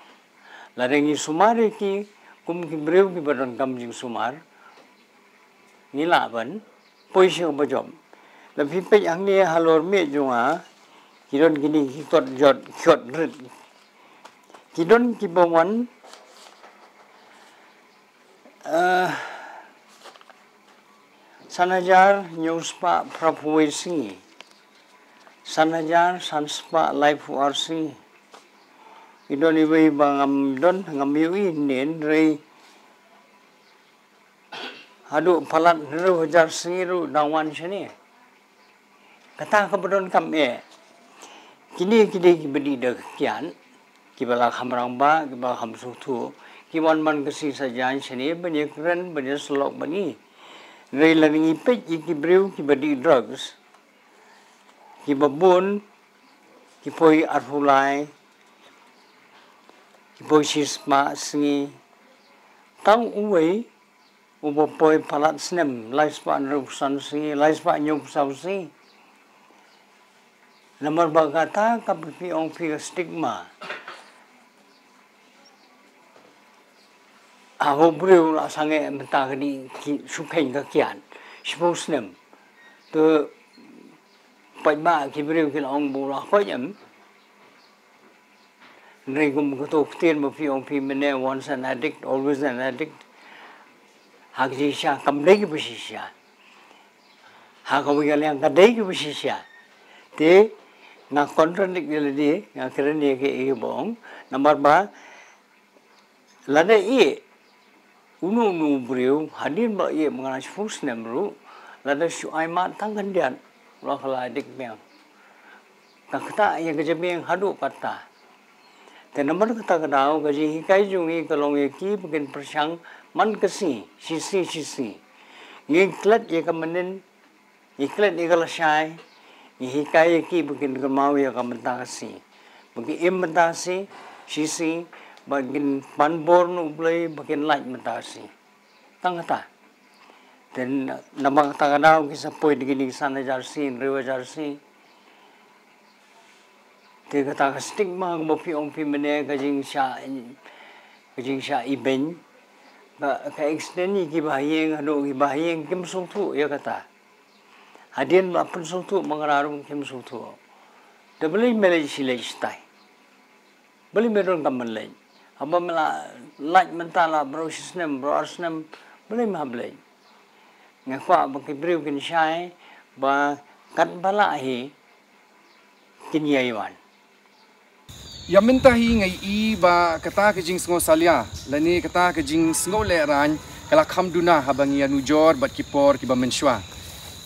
Lada ngi sumar ïa ki kum ki briew kiba donkam jingsumar, ngi lah ban poi sha kaba jop. Lada phi peit hangne halor miej jong nga, ki don kine ki kot jot, ki kot rit. Ki don kiba wan, eh, san hajar hynñiew spah phraphew wei sngi. San hajar san spah laiphew ar sngi. Ki don iwei ba ngam don, ngam ïohi ne, hynrei haduh palat hynriew hajar sngi ruh dang wan shane. Kata kaba donkam eh. Kine ki dei kiba dih da ka kiad, kiba la kham rangbah, kiba la kham sngewthuh, ki wan man ka sngi sajan shane ban ïakren, ban ïasyllok bad ngi. Hynrei lada ngi peit ïa ki briew kiba dih drugs, kiba bun ki poi arphew lai, ki poi shispah sngi. Tang uwei uba poi palat snem, lai spah hynriewphew san sngi, lai spah hynñiewphew saw sngi. Namar ba kata kaba phi ong phi ka stigma. Ha u briew la sangeh mynta ka dih ki shu kheiñ ka kiad shiphew snem. Te paidbah ki briew ki la ong ba u la khoit em. Hynrei kum kato ka ktien ba phi ong phi mynne, once an addict, always an addict. Ha ka jingshisha kam dei kaba shisha. Ha kawei ka liang ka dei kaba shisha. Te nga contradict ïa lade, nga kren ïa kaei kaba ong. Namar ba lada ïeh uno uno u briew hadien ba ïeh ba nga la shiphew snem ruh, lada shu ai mat tang khyndiat, u la kylla ïa ka ding biang. Ka ktah ïa ka jabieng haduh katta. Te namar kata ka daw ka jinghikai jong ngi ka long ïa ki ba kin pyrshang man ka sngi, shi sngi shi sngi. Ngi klet ïa ka mynnin, ngi klet ïa ka lashai, ngi hikai ïa ki ba kin kynmaw ïa ka mynta ka sngi, ba kin im mynta ka sngi, shi sngi, ba kin pan bor na U Blei, ba kin lait mynta ka sngi. Tang kata. Te namar kata ka daw ki sa poi da kine ki san hajar sngi, hynriew hajar sngi. Te kata ka stigma kaba phi ong phi mynne, ka jingshah, ka jingshah ibeiñ, ka, ka extend ïa kiba ha ïing haduh kiba ha ïing kim sngewthuh ïa kata. Hadien ba pynsngewthuh ma nga ruh kim sngewthuh. Te balei me leit shi leit shatai? Balei me donkam ban leit? Haba me la lait mynta la baroh shi snem, baroh ar snem, balei me hap leit? Nga kwah ba ki briew kin shai ba katba lah hi kin ïai wan. Ïa mynta hi nga ïohi ba kata ka jingsngew salia lane kata ka jingsngew lehraiñ ka la kham duna haba ngi ïanujor bad ki por kiba mynshuwa.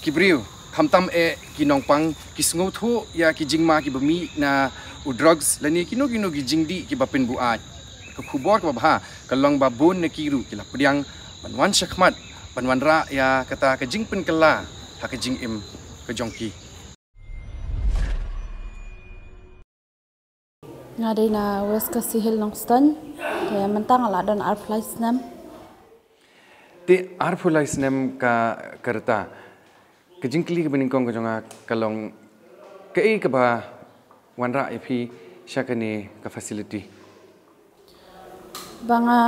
Ki briew, khamtam eh ki nongpang, ki sngewthuh ïa ki jingma kiba mih na u drugs lane kino kino ki jingdih kiba pynbuaid. Ka khubor kaba bha ka long ba bun na ki ruh ki la pdiang ban wan shakhmat, ban wanrah ïa kata ka jingpynkylla ha ka jingim ka jong ki. Nga dei na West Khasi Hills, Nongstoiñ. Te mynta nga la don arphew lai snem. Te arphew lai snem ka, ka rta. Ka jingkylli kaba nyngkong ka jong nga ka long, kaei kaba wanrah ïa phi sha kane ka facility? Ba nga,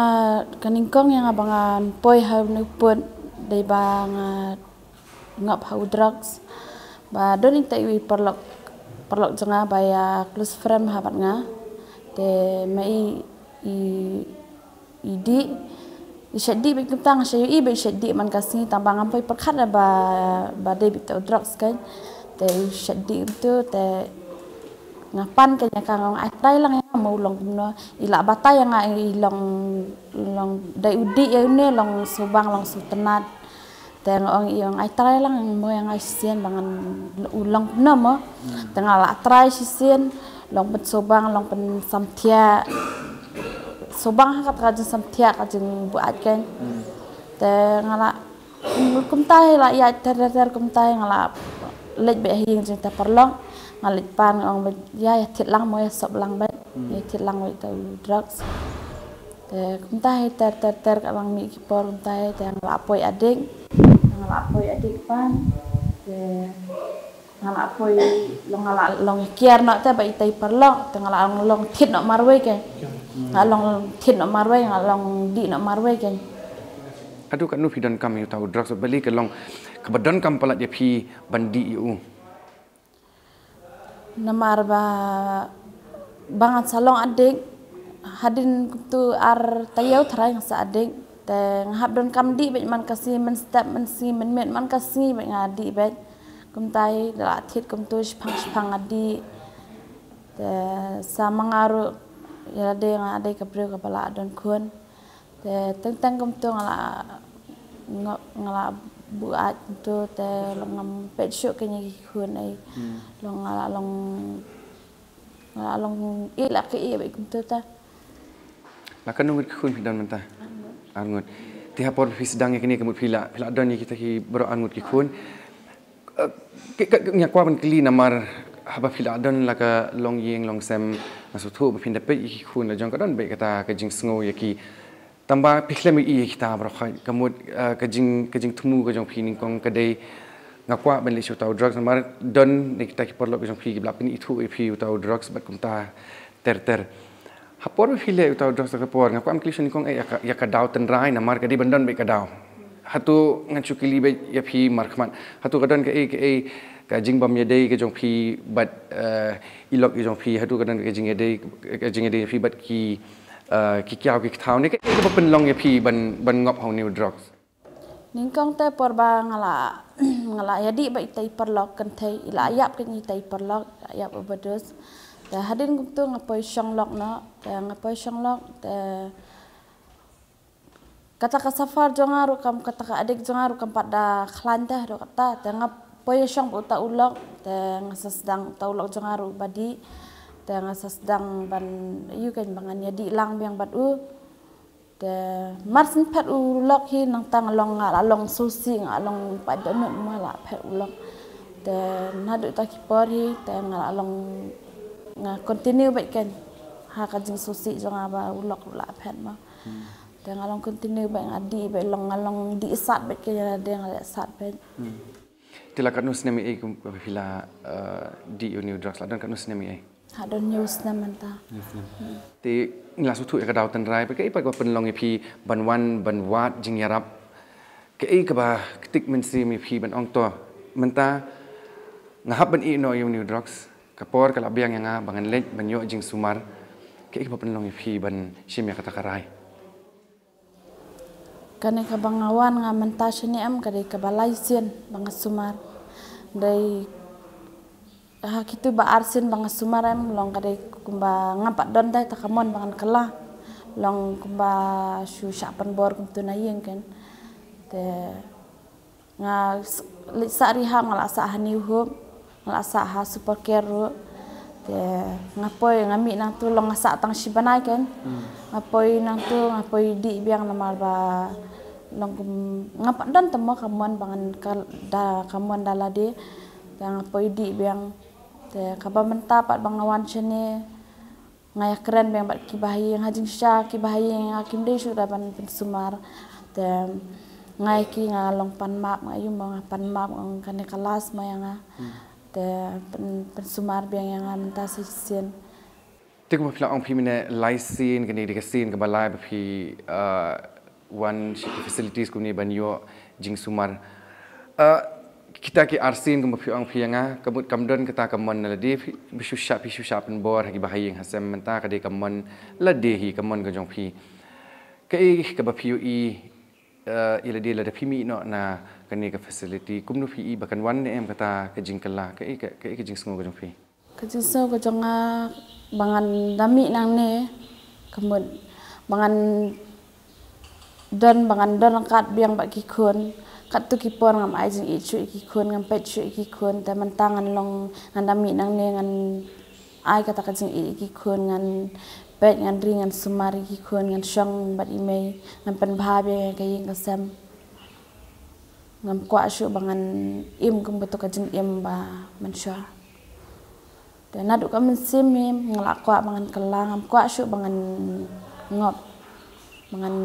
ka nyngkong ïa nga ba ngan poi ha une u pud dei ba nga ngop ha u drugs. Ba don ita iwei i paralok, paralok jong nga ba ïa close friend ha bad nga. Te ma i, i, i dih, i shet dih bad kumta nga shu ïohi ba i shet dih man ka sngi tang ba ngam poi pyrkhat ba, ba dei bad ita u drugs kan. Te i shet dih kumtu te nga pan ka ïa ka, nga ong ai trai lang ïa nga mo u long kumno. I la batai ïa nga i long, long dei u dih ïa une long sngewbang long sngewtynnat. Te nga ong i ong ai trai lang mo ïa nga shisien ba ngan u long kumno mo. Te nga la trai shisien long pynsngewbang long pynsamthiah. Sngewbang ha kata ka jingsamthiah ka jingbuaid kan. Te nga la kumta hi la ïaid ter ter ter kumta hi nga la leit beit ha ïing jong ita paralok. Nga leit pan nga ong ba ïa, ïa thied lang mo, ïa sop lang bad ïa thied lang bad ïa uta u drugs. Te kumta hi ter ter ter ka lang mih ki por kumta hi te nga la poi adik. Nga la poi adik pan. Te nga la poi long, nga la long kiar noh te ba ita i paralok te nga la long long thied noh marwei kein. Nga long thied noh marwei, nga long dih noh marwei kein. Haduh katno phi donkam ïa uta u drugs, balei ka long kaba donkam palat ïa phi ban dih ïa u? Namar ba, ba ngan sa long adik, hadien kumtu ar taïew tharai nga sa adik. Te nga hap donkam dih bad man ka sngi mynstep, man sngi mynmiet, man ka sngi bad nga dih bad. Kumta hi la thied kumtu shipang shipang nga dih. Te sa ma nga ruh ïa lade nga dei ka briew kaba la don khun. Te teng teng kumtu nga la, nga, nga la buaid kumtu te long ngam peit shuh kein ïa ki khun ei. Long nga la long, nga la long ïeh la ka ïeh bad kumtu te. La katno ngut ki khun phi don mynta? Ar ngut. Te ha por phi sdang ïa kine ka mut phi la, phi la don ïa kita ki baroh ar ngut ki khun. Nga kwah ban kylli namar haba phi la don la ka longïing longsem, nga sngewthuh ba phin da peit ïa ki khun la jong ka don bad kata ka jingsngew ïa ki. Tangba phi khlem ïa kita baroh ka mut ka jing, ka jingthmu ka jong phi nyngkong ka dei nga kwah ban leit sha uta u drugs namar don na kita ki paralok ka jong phi kiba la pynithuh ïa phi uta u drugs bad kumta ter ter. Ha por ba phi leh uta u drugs ka por nga kwah ban kylli shuh nyngkong ïa ka, ïa ka daw tynrai namar ka dei ban don bad ka daw. Hato ngan shu kylli bad ïa phi markhmat, hato ka don kaei kaei ka jingbym ïadei ka jong phi bad i lok i jong phi, hato ka don ka jingïadei, ka jingïadei phi bad ki, ki kiaw ki kthaw ne kaei kaba pynlong ïa phi ban, ban ngop ha une u drugs? Nyngkong te por ba nga la, nga la ïadih bad ita i paralok kynthei, i la ïap kein ita i paralok, i la ïap overdose. Te hadien kumtu nga poi shong lok noh, te nga poi shong lok te kata ka safar jong nga ruh kam, kata ka adik jong nga ruh kam pat da khlaiñ te haduh katta. Te nga poi shong bad uta u lok, te nga sa sdang, uta u lok jong nga ruh ba dih. Te nga sa sdang ban ïoh kein ba ngan ïadih lang biang bad u. Te mar syn phet u lok hi nangta nga long, nga la long sngewsih, nga long pait dohnud mo la phet u lok. Te naduh ta ki por hi te nga la long, nga continue bad kein ha ka jingsngewsih jong nga ba u lok ruh la phet mo. Te nga long continue bad nga dih bad long, nga long dih sat bad kein, ïa lade nga leh sat bad. Te la katno snem ïa ei kumba phi la dih ïa une u drugs, la don katno snem ïa ei? Ha don hynñiew snem mynta. Te ngi la sngewthuh ïa ka daw tynrai, bad kaei pat kaba pynlong ïa phi ban wan ban wad jingïarap? Kaei kaba ktik mynsiem ïa phi ban ong to mynta nga hap ban ïeh noh ïa une u drugs, ka por ka la biang ïa nga ba ngan leit ban ïoh jingsumar? Kaei kaba pynlong ïa phi ban shim ïa kata ka rai? Kane kaba nga wan nga mynta shane em ka dei kaba lai sien ba nga sumar. Dei ha kitu ba ar sien ba nga sumar em long ka dei kumba ngam pat don dei ta ka mon ba ngan kylla. Long kumba shu shah pynbor kumtu na ïing kein. Te nga leit sah rehab, nga la sah ha New Hope, nga la sah ha Super Care ruh. Te nga poi, nga mih nangtu long nga sah tang shi bnai kein. Nga poi nangtu, nga poi dih biang namar ba long kum, ngam pat don te mo ka mon ba ngan kylla, ka mon da lade. Te nga poi dih biang. Te kaba mynta pat ba nga wan shane nga ïakren biang bad kiba ha ïing, ha jingshisha kiba ha ïing nga kim dei shuh da ban pynsumar. Te nga ïa ki nga long pan map, nga ïa mo nga pan map, nga ong kane ka last mo ïa nga. Te pynsumar biang ïa nga mynta shisien. Te kumba phi la ong phi mynne lai sien, kane ka dei ka sien kaba lai ba phi wan sha ki facilities kumne ban ïoh jingsumar. Kita ki arsien kumba phi ong phi ïa nga, ka mut kam don kata ka mon na lade, phi shu shah, phi shu shah pynbor ha kiba ha ïing ha sem, mynta ka dei ka mon lade hi, ka mon ka jong phi. Kaei kaba phi ïohi ïa lade lada phi mih noh na kane ka facility, kumno phi i ba kan wan ne em kata ka jingkylla, kaei ka, kaei ka jingsngew ka jong phi? Ka jingsngew ka jong nga ba ngan da mih nangne, ka mut ba ngan don, ba ngan don ryngkat biang bad ki khun. Katto ki por ngam ai jingïeit shuh ïa ki khun, ngam peit shuh ïa ki khun, te mynta ngan long, ngan da mih nangne ngan ai kata ka jingïeit ïa ki khun, ngan peit, ngan ri, ngan sumar ïa ki khun, ngan shong bad i mei, ngan pynbha biang ïa ka ïing ka sem. Ngam kwah shuh ba ngan im kum kato ka jingim ba mynshuwa. Te naduh ka mynsiem hi nga la kwah ba ngan kylla, ngam kwah shuh ba ngan ngop, ba ngan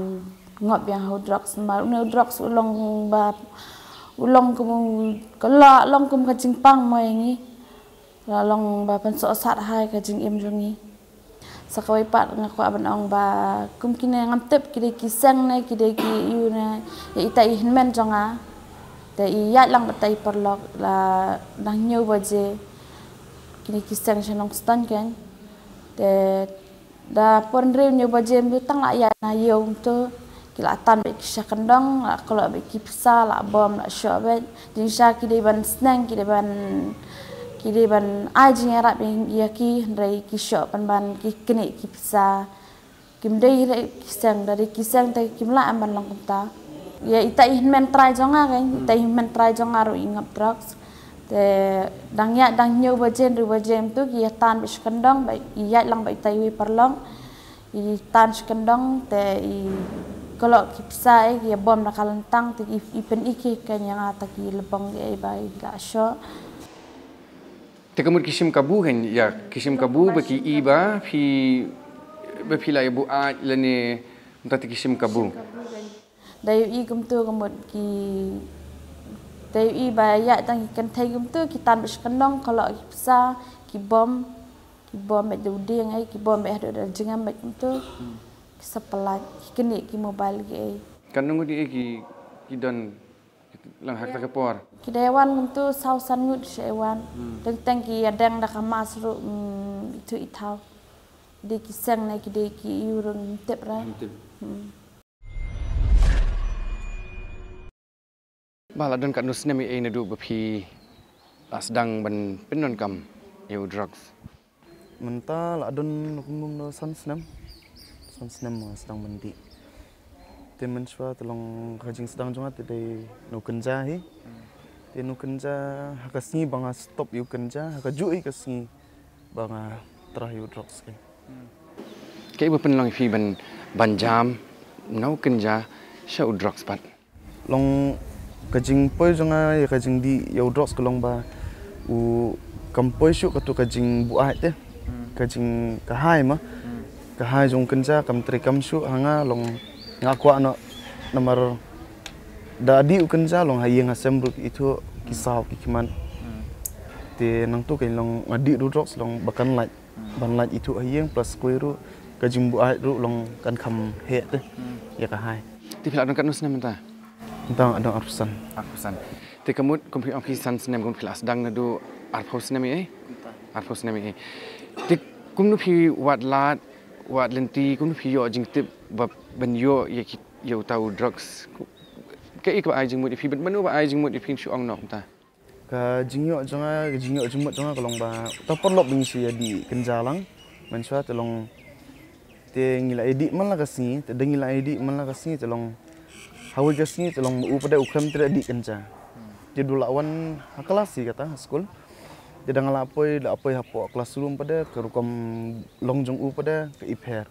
ngop ïa u drugs, namar une u drugs u long ba, u long kum u, ka la long kum ka jingpang mo ïa ngi. La long ba pynsohsat ha ka jingim jong ngi. Sa kawei pat nga kwah ban ong ba kum kine ngam tip ki dei ki seng ne ki dei ki ïu ne, ïa ita i hynmen jong nga. Te i ïaid lang bad ita i paralok la dang hynñiew baje. Kine ki seng sha Nongstoiñ kein. Te da por hynriew hynñiew baje mynta tang la ïaid na ïew mynta. Ki la tan bad ki sha kyndong, la kloi bad ki pisa, la bom, la shoh bad. Jingshisha ki dei ban sneng, ki dei ban, ki dei ban ai jingïarap ïa ki, hynrei ki shoh pynban, ki knieh ki pisa. Kim dei re ki seng, da dei ki seng te kim lah em ban long kumta. Ïa ita i hynmen trai jong nga kein, ita i hynmen trai jong nga ruh i ngop drugs. Te dang ïaid dang hynñiew baje, hynriew baje mynta ki ïa tan bad sha kyndong, bad i ïaid lang bad ita iwei i paralok. I tan sha kyndong te i kloi ki pisa, eh, ki ïa bom na ka lyntang te i, i pyni ki kein ïa nga ta ki lybong, eh, ba i la shoh. Te ka mut ki shim kabu kein, ïa, ki shim kabu ba ki i ba phi, ba phi la ïa buaid lane mynta te ki shim kabu. Da ïohi kumta ka mut ki, da ïohi ba ïaid tang ki kynthei kumta ki tan bad sha kyndong, kloi ki pisa, ki bom. Ki bom bad da u dieng, eh, ki bom bad haduh da jingam bad kumta. Ki sa pyllait, ki knieh ki mobile ki, eh. Katno ngut ïa ki, ki don lang ha kata ka por? Ki dei wan kumta saw san ngut sha wan. Teng teng ki ïa deng da ka mask ruh, mm, ithuh ithaw. Dei ki seng ne ki dei ki ïu ruh ngim tip re. Ngim tip. Ba la don katno snem ïa ei naduh ba phi la sdang ban pyndonkam ïa u drugs? Mynta la don kumno san snem. San snem nga sdang ban dih. Te mynshuwa te long ka jingsdang jong nga te dei na u kynja hi. Te na u kynja ha ka sngi ba nga stop ïa u kynja, ha kajuh hi ka sngi ba nga try ïa u drugs hi. Kaei ba pynlong ïa phi ban, ban jam na u kynja sha u drugs pat? Long ka jingpoi jong nga ïa ka jingdih ïa u drugs ka long ba u kam poi shuh katu ka jingbuaid te. Ka jing ka high ma. Ka high jong u kynja kam trei kam shuh ha nga long nga kwah noh namar da dih u kynja long ha ïing ha sem ruh ki ithuh ki saw ki khmat. Te nangtu kein long nga dih u drugs long ba kan lait. Ban lait ithuh ha ïing plus kawei ruh ka jingbuaid ruh long kan kham heh te ïa ka high. Te phi la don katno snem mynta? Mynta nga don arphew san. Arphew san. Te ka mut kum phi ong phi san snem kum phi la sdang naduh arphew snem ïa ei? Arphew snem ïa ei. Te kumno phi wad lad, wad lynti, kumno phi ïoh jingtip ba ban ïoh ïa ki, ïa uta u drugs? Kaei kaba ai jingmut ïa phi, bad mano ba ai jingmut ïa phi shu ong noh kumta? Ka jingïoh jong nga, ka jingïoh jingmut jong nga ka long ba uta u paralok ba ngi shu ïa dih kynja lang. Mynshuwa te long te ngi la ïa dih man la ka sngi, te da ngi la ïa dih man la ka sngi te long ha kawei ka sngi te long ma u pat de u khlem treh dih kynja. Te da u la wan ha klas hi kata ha skul. Te da nga la poi, la poi hapoh classroom pat de ka rukom long jong u pat de ka i pher.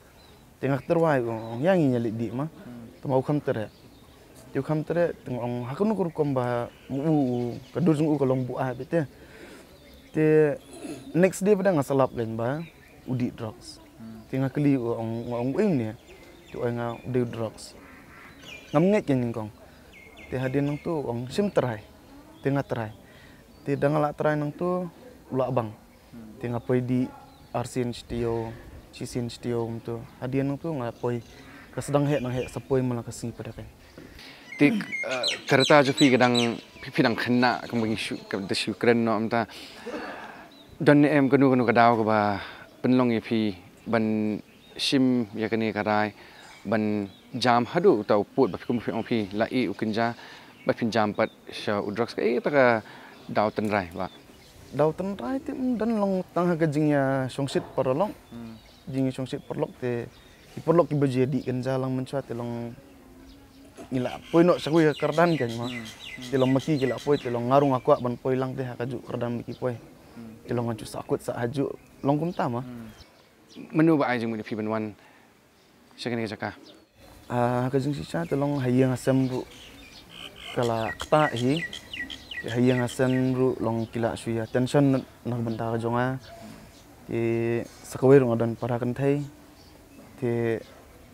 Te nga kynthei u ong ïa ngi ngi leit dih ma. Te ma u khlem treh. Te u khlem treh te nga ong ha kano ka rukom ba u, u ka dur jong u ka long buaid beit te. Te next day pat de nga sa lap kein ba u dih drugs. Te nga kylli u ong, nga ong u ïa une. Te u ong nga u dih drugs. Ngam ngeit kein nyngkong. Te hadien nangtu u ong shim try. Te nga try. Te da nga la try nangtu u la bang. Te nga poi dih arsien shi taïew, shisien shi taïew kumtu. Hadien nangtu nga poi ka sdang heh nang heh sa poi man la ka sngi pat de kein. Te, eh, ka rta jong phi ka dang phi, phi dang khynnah kumba ngi shu, ka da shu kren noh mynta. Don ne em kano kano ka daw kaba pynlong ïa phi ban shim ïa kane ka rai ban jam haduh uta u pud ba phi kum phi ong phi la ïeh u kynja ba phin jam pat sha u drugs, kaei kata ka daw tynrai ba? Daw tynrai te ym don, long tang ha ka jingïashongshit paralok. Jingïashongshit paralok te ki paralok kiba ju ïa dih kynja lang mynshuwa te long ngi la poi noh sha kawei ka kyrdan kein ma. Te long ma ki ki la poi te long nga ruh nga kwah ban poi lang te ha kajuh kyrdan ba ki poi. Te long nga ju sahkut sah hajuh long kumta ma. Mano ba ai jingmut ïa phi ban wan sha kane ka jaka? Ah, ha ka jingshisha te long ha ïing ha sem ruh ka la ktah hi. Ha ïing ha sem ruh long ki la shu ïa tension na ka bynta ka jong nga. Te sa kawei ruh nga don para kynthei. Te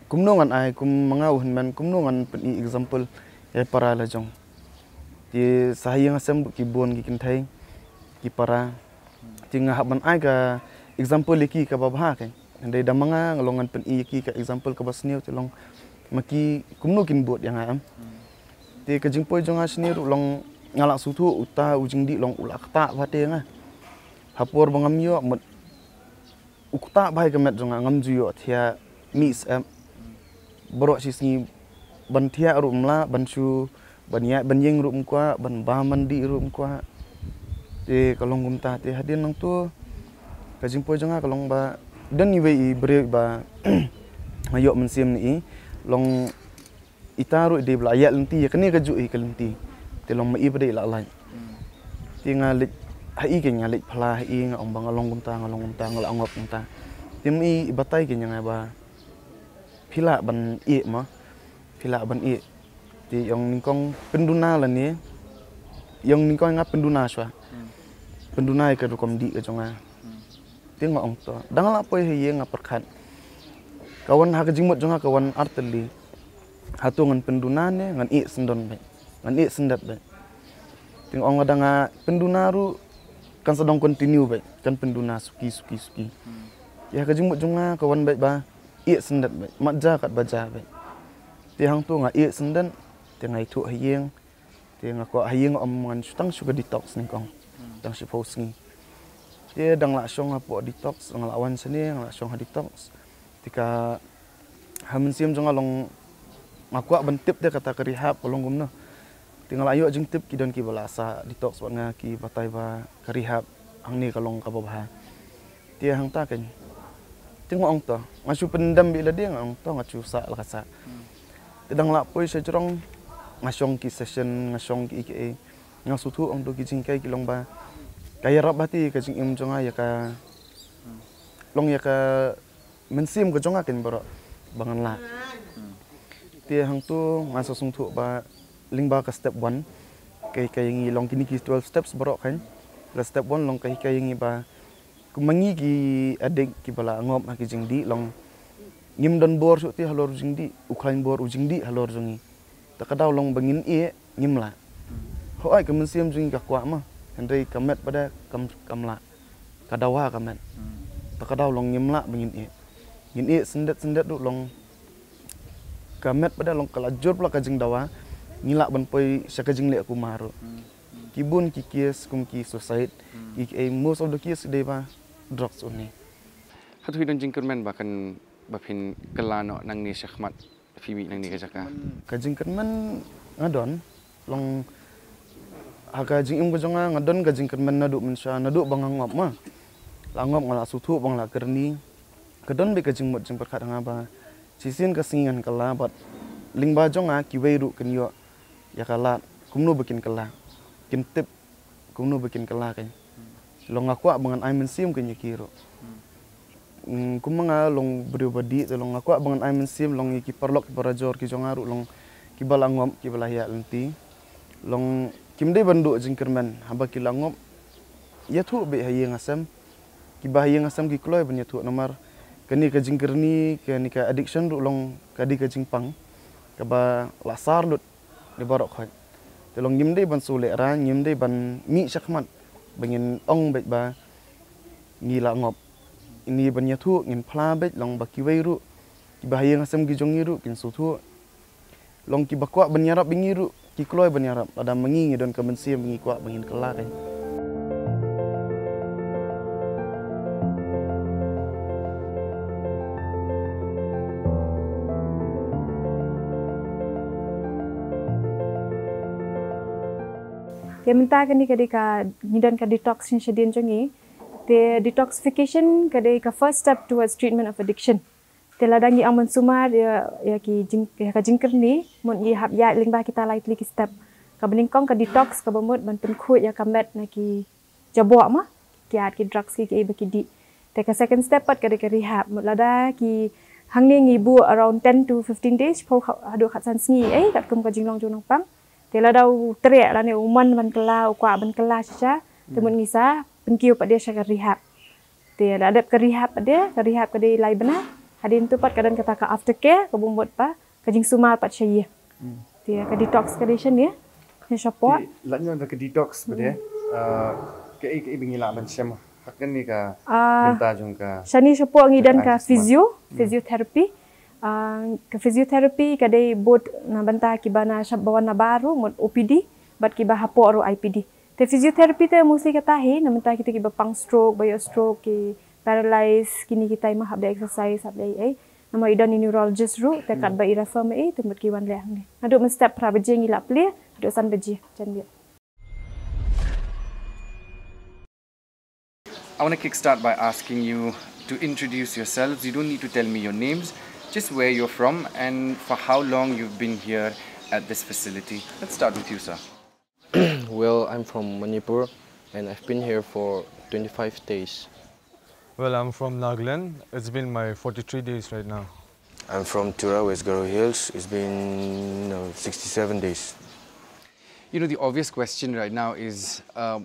kumno ngan ai, kum ma nga u hynmen, kumno ngan pyni example ïa para la jong. Te sa ha ïing ha sem ruh ki bun ki kynthei, ki para. Te nga hap ban ai ka example ïa ki kaba bha kein. Hynrei da ma nga nga long ngan pyni ïa ki ka example kaba sniew, te long ma ki kumno kin bud ïa nga, em. Te ka jingpoi jong nga shane ruh long nga la sngewthuh uta u jingdih long u la ktah bha te ïa nga. Ha por ba ngam ïoh mut u ktah bha ïa ka met jong nga, ngam ju ïoh thiah mih syep. Baroh shi sngi ban thiah ruh ym lah, ban shu, ban ïaid ban ïeng ruh ym kwah, ban bam ban dih ruh ym kwah. Te ka long kumta, te hadien nangto ka jingpoi jong nga ka long ba don iwei i briew ba nga ïoh mynsiem na i, long ita ruh i dei ba la ïaid lynti ïa kane kajuh hi ka lynti. Te long ma i pat de i la lait. Te nga leit ha i kein, nga leit phla ha i, nga ong ba nga long kumta, nga long kumta, nga la ngop kumta. Te ma i i batai kein ïa nga ba phi lah ban ïeh ma, phi lah ban ïeh. Te i ong nyngkong pynduna lane, i ong nyngkong ïa nga pynduna shuwa. Pynduna ïa ka rukom dih ka jong nga. Te nga ong to, dang la poi ha ïing nga pyrkhat. Ka wan ha ka jingmut jong nga ka wan artylli. Hato ngan pynduna ne ngan ïeh syndon beit, ngan ïeh syndet beit. Te nga ong lada nga pynduna ruh kan sa dang continue beit, kan pynduna suki suki suki. Ïa ka jingmut jong nga ka wan beit ba ïeh syndet beit, mat ja kat ba ja beit. Te hangto nga ïeh syndet, te nga ïathuh ha ïing. Te nga kwah ha ïing, ym, ngan shu tang shu ka detox nyngkong. Tang shiphew sngi. Te dang la shong hapoh detox, dang la wan shane, nga la shong ha detox. Te ka ha mynsiem jong nga long nga kwah ban tip te kata ka rehab ka long kumno. Te nga la ïoh jingtip ki don kiba la sah detox bad nga, ki batai ba ka rehab hangne ka long kaba bha. Te hangta kein. Te nga ong to, nga shu pyndem beit lade, nga ong to nga shu sah la ka sah. Te dang la poi sha jrong, nga shong ki session, nga shong ki, ki, nga sngewthuh ong to ki jinghikai ki long ba ka ïarap bha te ka jingim jong nga ïa ka, long ïa ka mynsiem ka jong nga kein baroh ba ngan lah. Te hangto nga sa sngewthuh ba lyngba ka step one ka hikai ïa ngi, long kine ki twelve steps baroh kein. Ka step one long ka hikai ïa ngi ba kumba ngi ki addict kiba la ngop ha ki jingdih, long ngim don bor shuh te halor u jingdih, u khlaiñ bor u jingdih halor jong ngi. Ta ka daw long ba ngin ïeh ngim lah. Hooid ka mynsiem jong ngi ka kwah ma, hynrei ka met pat de kam, kam lah. Ka dawa ka met. Ta ka daw long ngim lah ba ngin ïeh. Ngin ïeh syndet syndet ruh long ka met pat de long ka la jur pla ka jingdawa, ngi lah ban poi sha ka jingleh kumar ruh. Ki bun ki case kum ki suicide, ki, ki, most of the case dei ba drugs une. Hato phi don jingkyrmen ba kan, ba phin kylla noh nangne shakhmat, phi mih nangne ka jaka? Ka jingkyrmen nga don, long ha ka jingim ka jong nga, nga don ka jingkyrmen naduh mynshuwa, naduh ba nga ngop ma. La ngop nga la sngewthuh ba nga la kyrni. Ka don beit ka jingmut jingpyrkhat ha nga ba shisien ka sngi ngan kylla bad lyngba jong nga kiwei ruh kin ïoh ïa ka lad kumno ba kin kylla, kin tip kumno ba kin kylla kein. Long nga kwah ba ngan ai mynsiem kein ïa ki ruh. Mm, kum ma nga long briew ba dih te long nga kwah ba ngan ai mynsiem long ïa ki paralok ki parajor ki jong nga ruh long kiba la ngop kiba la ïaid lynti. Long kim dei ban duh jingkyrmen haba ki la ngop. Ïathuh beit ha ïing ha sem. Kiba ha ïing ha sem ki kloi ban ïathuh namar kane ka jingkyrni, kane ka addiction ruh long ka dei ka jingpang kaba la sar lut. Dei baroh khoit. Te long ngim dei ban shu lehraiñ, ngim dei ban mih shakhmat ba ngin ong beit ba ngi la ngop. Ngin ïa ban ïathuh, ngin phla beit long ba kiwei ruh kiba ha ïing ha sem ki jong ngi ruh kin sngewthuh. Long kiba kwah ban ïarap ïa ngi ruh ki kloi ban ïarap, lada ma ngi ngi don ka mynsiem ba ngi kwah ba ngin kylla kein. Te mynta kane ka dei ka, ngi don ka detox shadien jong ngi. Te detoxification ka dei ka first step towards treatment of addiction. Te lada ngi ong ban sumar ïa, ïa ki jing, ïa ka jingkyrni, mut ngi hap ïaid lyngba kita lai tylli ki step. Kaba nyngkong ka detox, kaba mut ban pynkhuid ïa ka met na ki jaboh ma, ki kiad, ki drugs, ki, ki ba ki dih. Te ka second step pat ka dei ka rehab. Mut lada ki hangne ngi buh around ten to fifteen days, phew haduh khatsan sngi, eh, katkum ka jinglong jong u nongpang. Te lada u treh lane u mon ban kylla, u kwah ban kylla shisha, te mut ngi sa pynkiew pat de sha ka rehab. Te la dep ka rehab pat de, ka rehab ka dei lai bnai. Hadien tu pat ka don kata ka aftercare, kaba mut pat ka jingsumar pat sha ïing. Te ka detox ka dei shane, shane shapoh. Te lait noh na ka detox pat de, uh, kaei kaei ba ngi lah ban shem ha kane ka bynta jong ka. Shane shapoh ngi don ka physio, physiotherapy. Uh, ka physiotherapy ka dei bud na bynta kiba na shab ba wan na bar ruh, mut O P D, bad kiba hapoh ruh I P D. Te physiotherapy te mostly kata hi na bynta kita kiba pang stroke, ba ïoh stroke, ki paralyze, kine kita, i ma hap da exercise, hap da ei ei. Namar i don i neurologist ruh, te katba i refer ma i, te mut ki wan leh hangne. Naduh mynstep phra baje ngi la plie haduh san baje janmiet. I want to kickstart by asking you to introduce yourselves. You don't need to tell me your names, just where you're from and for how long you've been here at this facility. Let's start with you, sir. Well, I'm from Manipur and I've been here for twenty-five days. Well, I'm from Nagaland. It's been my forty-three days right now. I'm from Tura, West Garo Hills. It's been uh, sixty-seven days. You know, the obvious question right now is uh,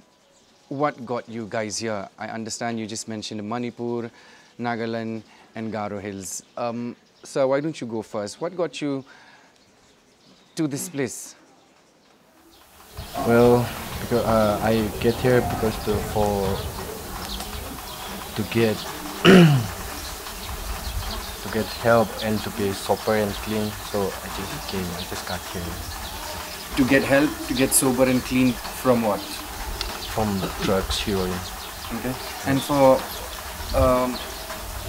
what got you guys here? I understand you just mentioned Manipur, Nagaland, and Garo Hills. Um, sir, why don't you go first? What got you to this place? Well, because uh, I get here because to for to get to get help and to be sober and clean. So I just came. I just got here. To get help, to get sober and clean from what? From drugs, heroin. Okay. And for um,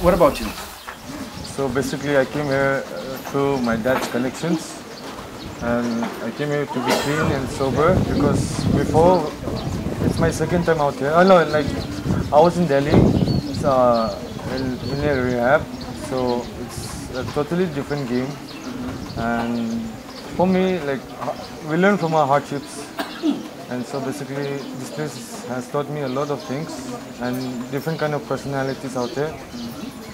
what about you? So basically, I came here uh, through my dad's connections, and I came here to be clean and sober because before, it's my second time out here. Oh no, like I was in Delhi, uh, in, in a rehab, so it's a totally different game. And for me, like we learn from our hardships, and so basically, this place has taught me a lot of things and different kind of personalities out here,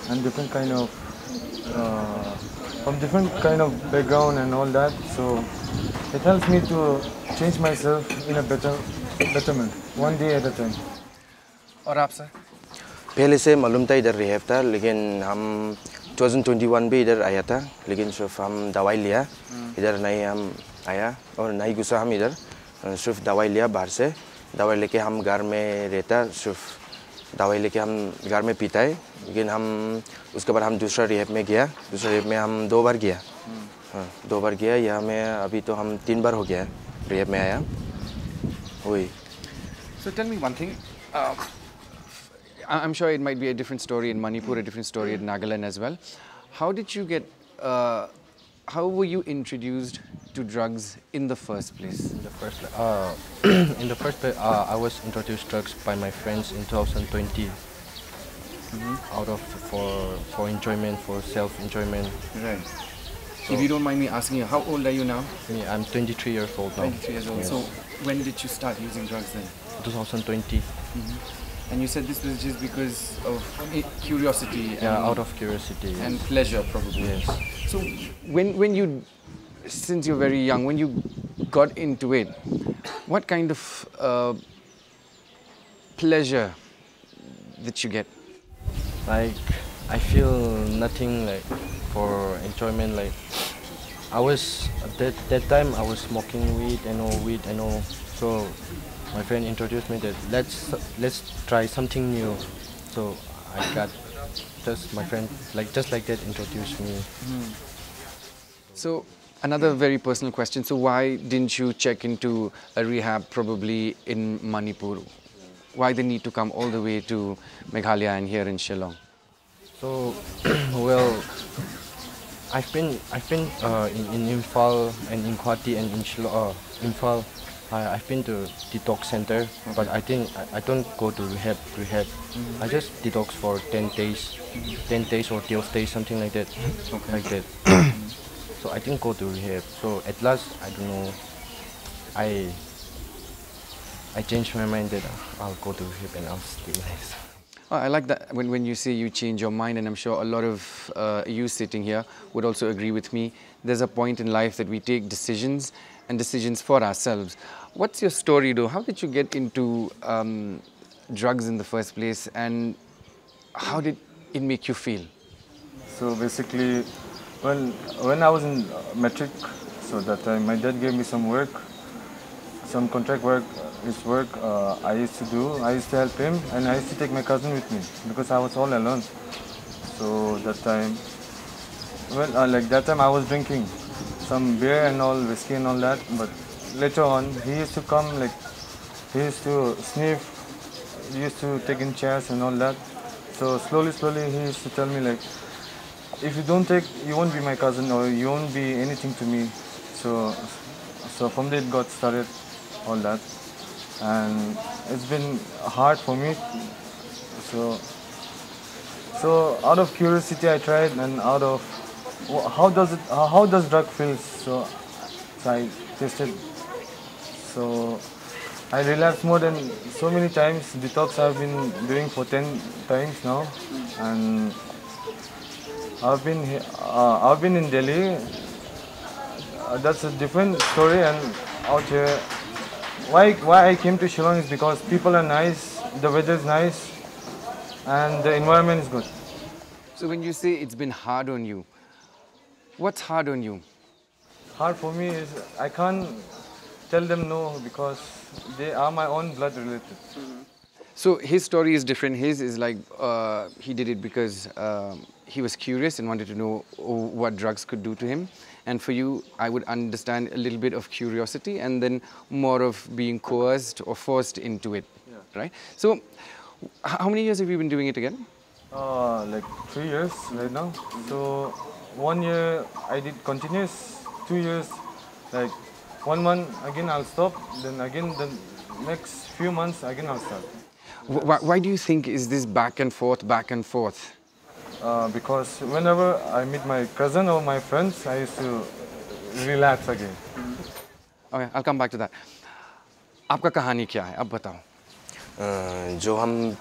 and different kind of uh, from different kind of background and all that. So it helps me to change myself in a better betterment, one day at a time. और आप सर? पहले से मालूम था इधर रिहेब था, लेकिन हम ट्वेंटी ट्वेंटी वन भी इधर आया था, लेकिन सिर्फ हम दवाई लिया, इधर नहीं हम आया और नहीं घुसा हम इधर। सिर्फ दवाई लिया बाहर से, दवाई लेके हम घर में रहता, सिर्फ दवाई लेके हम घर में पीता है। लेकिन हम उसके बाद हम दूसरा रिहेब में गया, दूसरा रिहेब में हम दो बार गया। हाँ, दो बार गया, यहाँ में अभी तो हम तीन बार हो गया रिहेब में आया। वही। So tell me one thing. Uh, I- I'm sure it might be a different story in Manipur, a different story in Nagaland as well. How did you get? Uh, how were you introduced to drugs in the first place? In the first, uh, in the first place, uh, I was introduced drugs by my friends in two thousand twenty. Out of for for enjoyment, for self enjoyment. Right. If you don't mind me asking you, how old are you now? Me, I'm twenty-three years old now. Twenty-three years old. Yes. So when did you start using drugs then? two thousand twenty. And you said this was just because of i- curiosity and, Yeah, out of curiosity. Yes. and pleasure, probably. Yes. So when when you, since you're very young, when you got into it, what kind of uh, pleasure did you get? Like I feel nothing like for enjoyment. Like I was that that time I was smoking weed and all weed and all. So my friend introduced me that let's let's try something new. So I got just my friend like just like that introduced me. So another very personal question. So why didn't you check into a rehab probably in Manipur? Why the need to come all the way to Meghalaya and here in Shillong? So, well, I've been I've been uh, in, in Imphal and in Guwahati and in Shillong, uh, Imphal. I, I've been to detox center, but I think I, I don't go to rehab. Rehab. I just detox for ten days, ten days or twelve days, something like that, like that. So I didn't go to rehab. So at last, I don't know. I I changed my mind that I'll go to rehab and I'll stay nice. Oh, I like that when, when you say you change your mind, and I'm sure a lot of uh, you sitting here would also agree with me. There's a point in life that we take decisions and decisions for ourselves. What's your story, though? How did you get into um, drugs in the first place, and How did it make you feel? So basically, when when I was in uh, matric, so that time my dad gave me some work, some contract work, uh, his work. Uh, I used to do. I used to help him, and I used to take my cousin with me because I was all alone. So that time, well, uh, like that time I was drinking some beer and all, whiskey and all that. But later on, he used to come, like, he used to sniff, he used to take in chairs and all that. So slowly, slowly, he used to tell me, like, if you don't take, you won't be my cousin or you won't be anything to me. So, so from there it got started, all that, and it's been hard for me. So, so out of curiosity, I tried, and out of wh- how does it, how, how does drug feels? So, so I tested. So I relapsed more than so many times. Detox I've been doing for ten times now, and I've been he- uh, I've been in Delhi. Uh, that's a different story. And out here, why why I came to Shillong is because people are nice, the weather is nice, and the environment is good. So when you say it's been hard on you, what's hard on you? Hard for me is I can't tell them no because they are my own blood relative. So his story is different. His is like uh, he did it because um, he was curious and wanted to know what drugs could do to him. And for you, I would understand a little bit of curiosity and then more of being coerced or forced into it, right? So, h- how many years have you been doing it again? Uh, like three years right now. So one year I did continuous, two years, like one month again I'll stop, then again the next few months again I'll start. Wh- Why, why do you think is this back and forth, back and forth? Uh, because whenever I meet my cousin or my friends, I used to relapse again. Okay, I'll come back to that. आपका कहानी क्या है, अब बताओ। अ, जो हम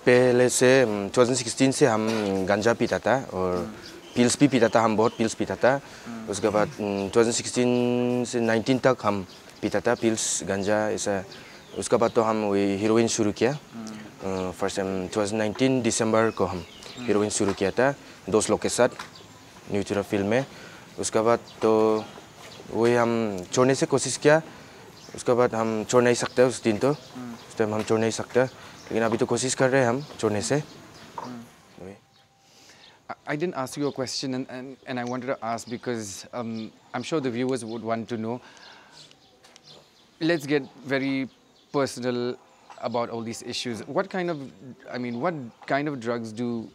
पहले से हम्म, ट्वेंटी सिक्सटीन से हम गांजा पीता था और पिल्स भी पीता था। हम बहुत पिल्स पीता था। उसके बाद हम्म, ट्वेंटी सिक्सटीन से नाइनटीन तक हम पीता था पिल्स, गांजा, ऐसा। उसके बाद तो हम वही हीरोइन शुरू किया। फर्स्ट टाइम ट्वेंटी नाइनटीन दिसंबर को हम हीरोइन शुरू किया था दोस्त लोग के साथ, न्यू फिल्म में। उसके बाद तो वही हम छोड़ने से कोशिश किया। उसके बाद हम छोड़ नहीं सकते उस दिन तो, उस टाइम हम छोड़ नहीं सकते, लेकिन अभी तो कोशिश कर रहे हैं हम छोड़ने से। वही। I- I didn't ask you a question, and, and, and I wanted to ask because um, I'm sure the viewers would want to know. Let's get very personal about all these issues. What kind of, I mean, what kind of drugs do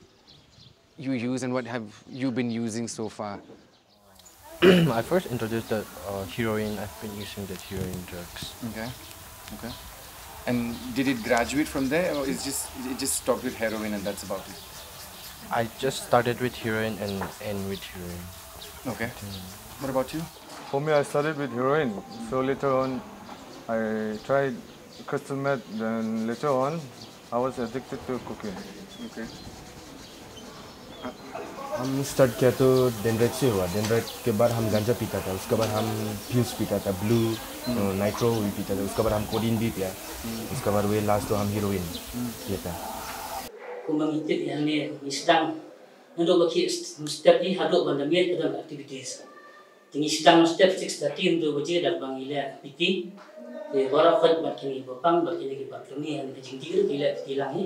you use, and what have you been using so far? I first introduced the uh, heroin. I've been using that heroin drugs. Okay. Okay. And did it graduate from there, or is just it just stopped with heroin and that's about it? I just started with heroin and end with heroin. Okay. What about you? For me, I started with heroin. So later on, I tried crystal meth. Then later on, I was addicted to cocaine. Okay. हम स्टार्ट किया तो डेंड्राइट से हुआ। डेंड्राइट के बाद हम गांजा पीता था, उसके बाद हम पिल्स पीता था, ब्लू नाइट्रो भी पीता था, उसके बाद हम कोडीन भी पिया, उसके बाद वही लास्ट तो हम हीरोइन पीता। Kumba ngi tip ïa hangne ngi sdang naduh ba ki step ïa haduh ban da miet ka don activities. Te ngi sdang step six thirty naduh ba jia da ba ngi leh piti. Te baroh khoit bad kine ki bapang bad kine ki bapang ni han ka jingdih ruh ki leh piti lang hi.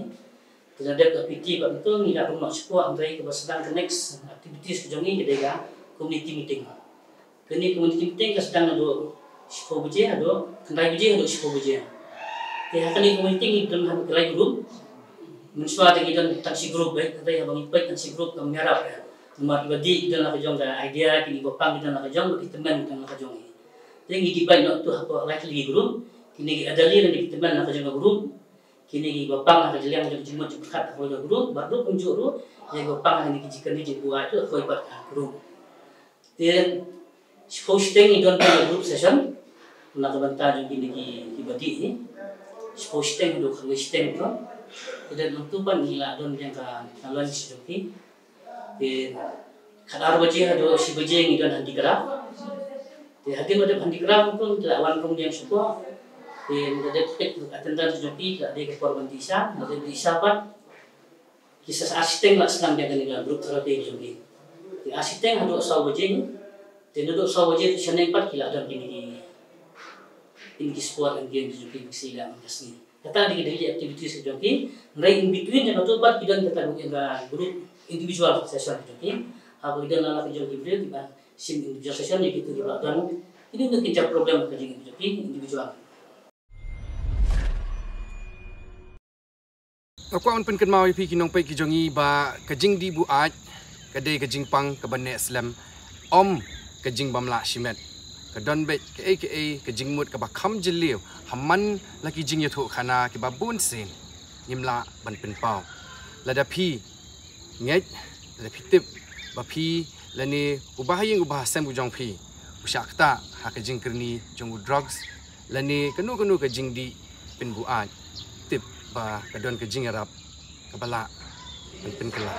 Te na dep ka piti bad ngi la bam noh shapoh, hynrei kaba sdang ka next activities ka jong ngi ka dei ka community meeting. Kane ka community meeting ka sdang naduh shiphew baje haduh khyndai baje haduh shiphew baje. Te ha kane ka community ngi don ha ka lai group. Mynshuwa te ngi don tang shi group, eh, hynrei haba ngi peit tang shi group kam ïarap, eh. Namar kiba dih ki don la ka jong ka idea, kine kiba pang ki don la ka jong, ki tymmen ki don la ka jong. Te ngi divide noh tu hapoh lai tylli ki group. Kine ki elderly lane ki tymmen la ka jong ka group. Kine kiba pang ha ka jylliew jong ka jingmut jingpyrkhat ha ka group, bad ruh kumjuh ruh ïa kiba pang ha kine ki jingkyrmen jingbuaid tu ha ka group. Te shiphew shiteng ngi don tang group session na ka bynta jong kine ki, kiba dih hi. Shiphew shiteng haduh khatwei shiteng tu. Te dei nangtu pat ngi la don biang ka, ka lunch jong ki. Te khatar baje haduh shi baje ngi don handicraft. Te hadien ba dep handicraft tu ngi la wan rung biang shapoh. Te ngi la dep check attendance jong ki, la dei ka por ban dih sha, la dep dih sha pat. Ki sa ar shiteng la sdang ïa kane ka group therapy jong ki. Ki ar shiteng haduh saw baje. Te naduh saw baje te shaneng pat ki la don kine ki, kine ki sport and game jong ki, ki sa ïaleh man ka sngi. Kata dei ki daily activities jong ki. Hynrei in between jong kato pat ki don kata ka group individual session jong ki. Haba ki don la la ki jong ki briew kiba shim individual session ïa kito kiba don kine ki, ki problem ka jong ki individual. Nga kwah ban pynkynmaw ïa phi ki nongpeit ki jong ngi ba ka jingdih buaid ka dei ka jingpang kaba neh slem, ym ka jingbym lah shimet. Ka don beit kaei kaei ka jingmut kaba kham jylliew ha man la ki jingïathuhkhana kiba bun sien ngim lah ban pynpaw. Lada phi ngeit, lada phi tip ba phi lane uba ha ïing uba ha sem ka jong phi u shah ktah ha ka jingkyrni jong u drugs lane kano kano ka jingdih pynbuaid, tip ba ka don ka jingïarap kaba lah ban pynkylla.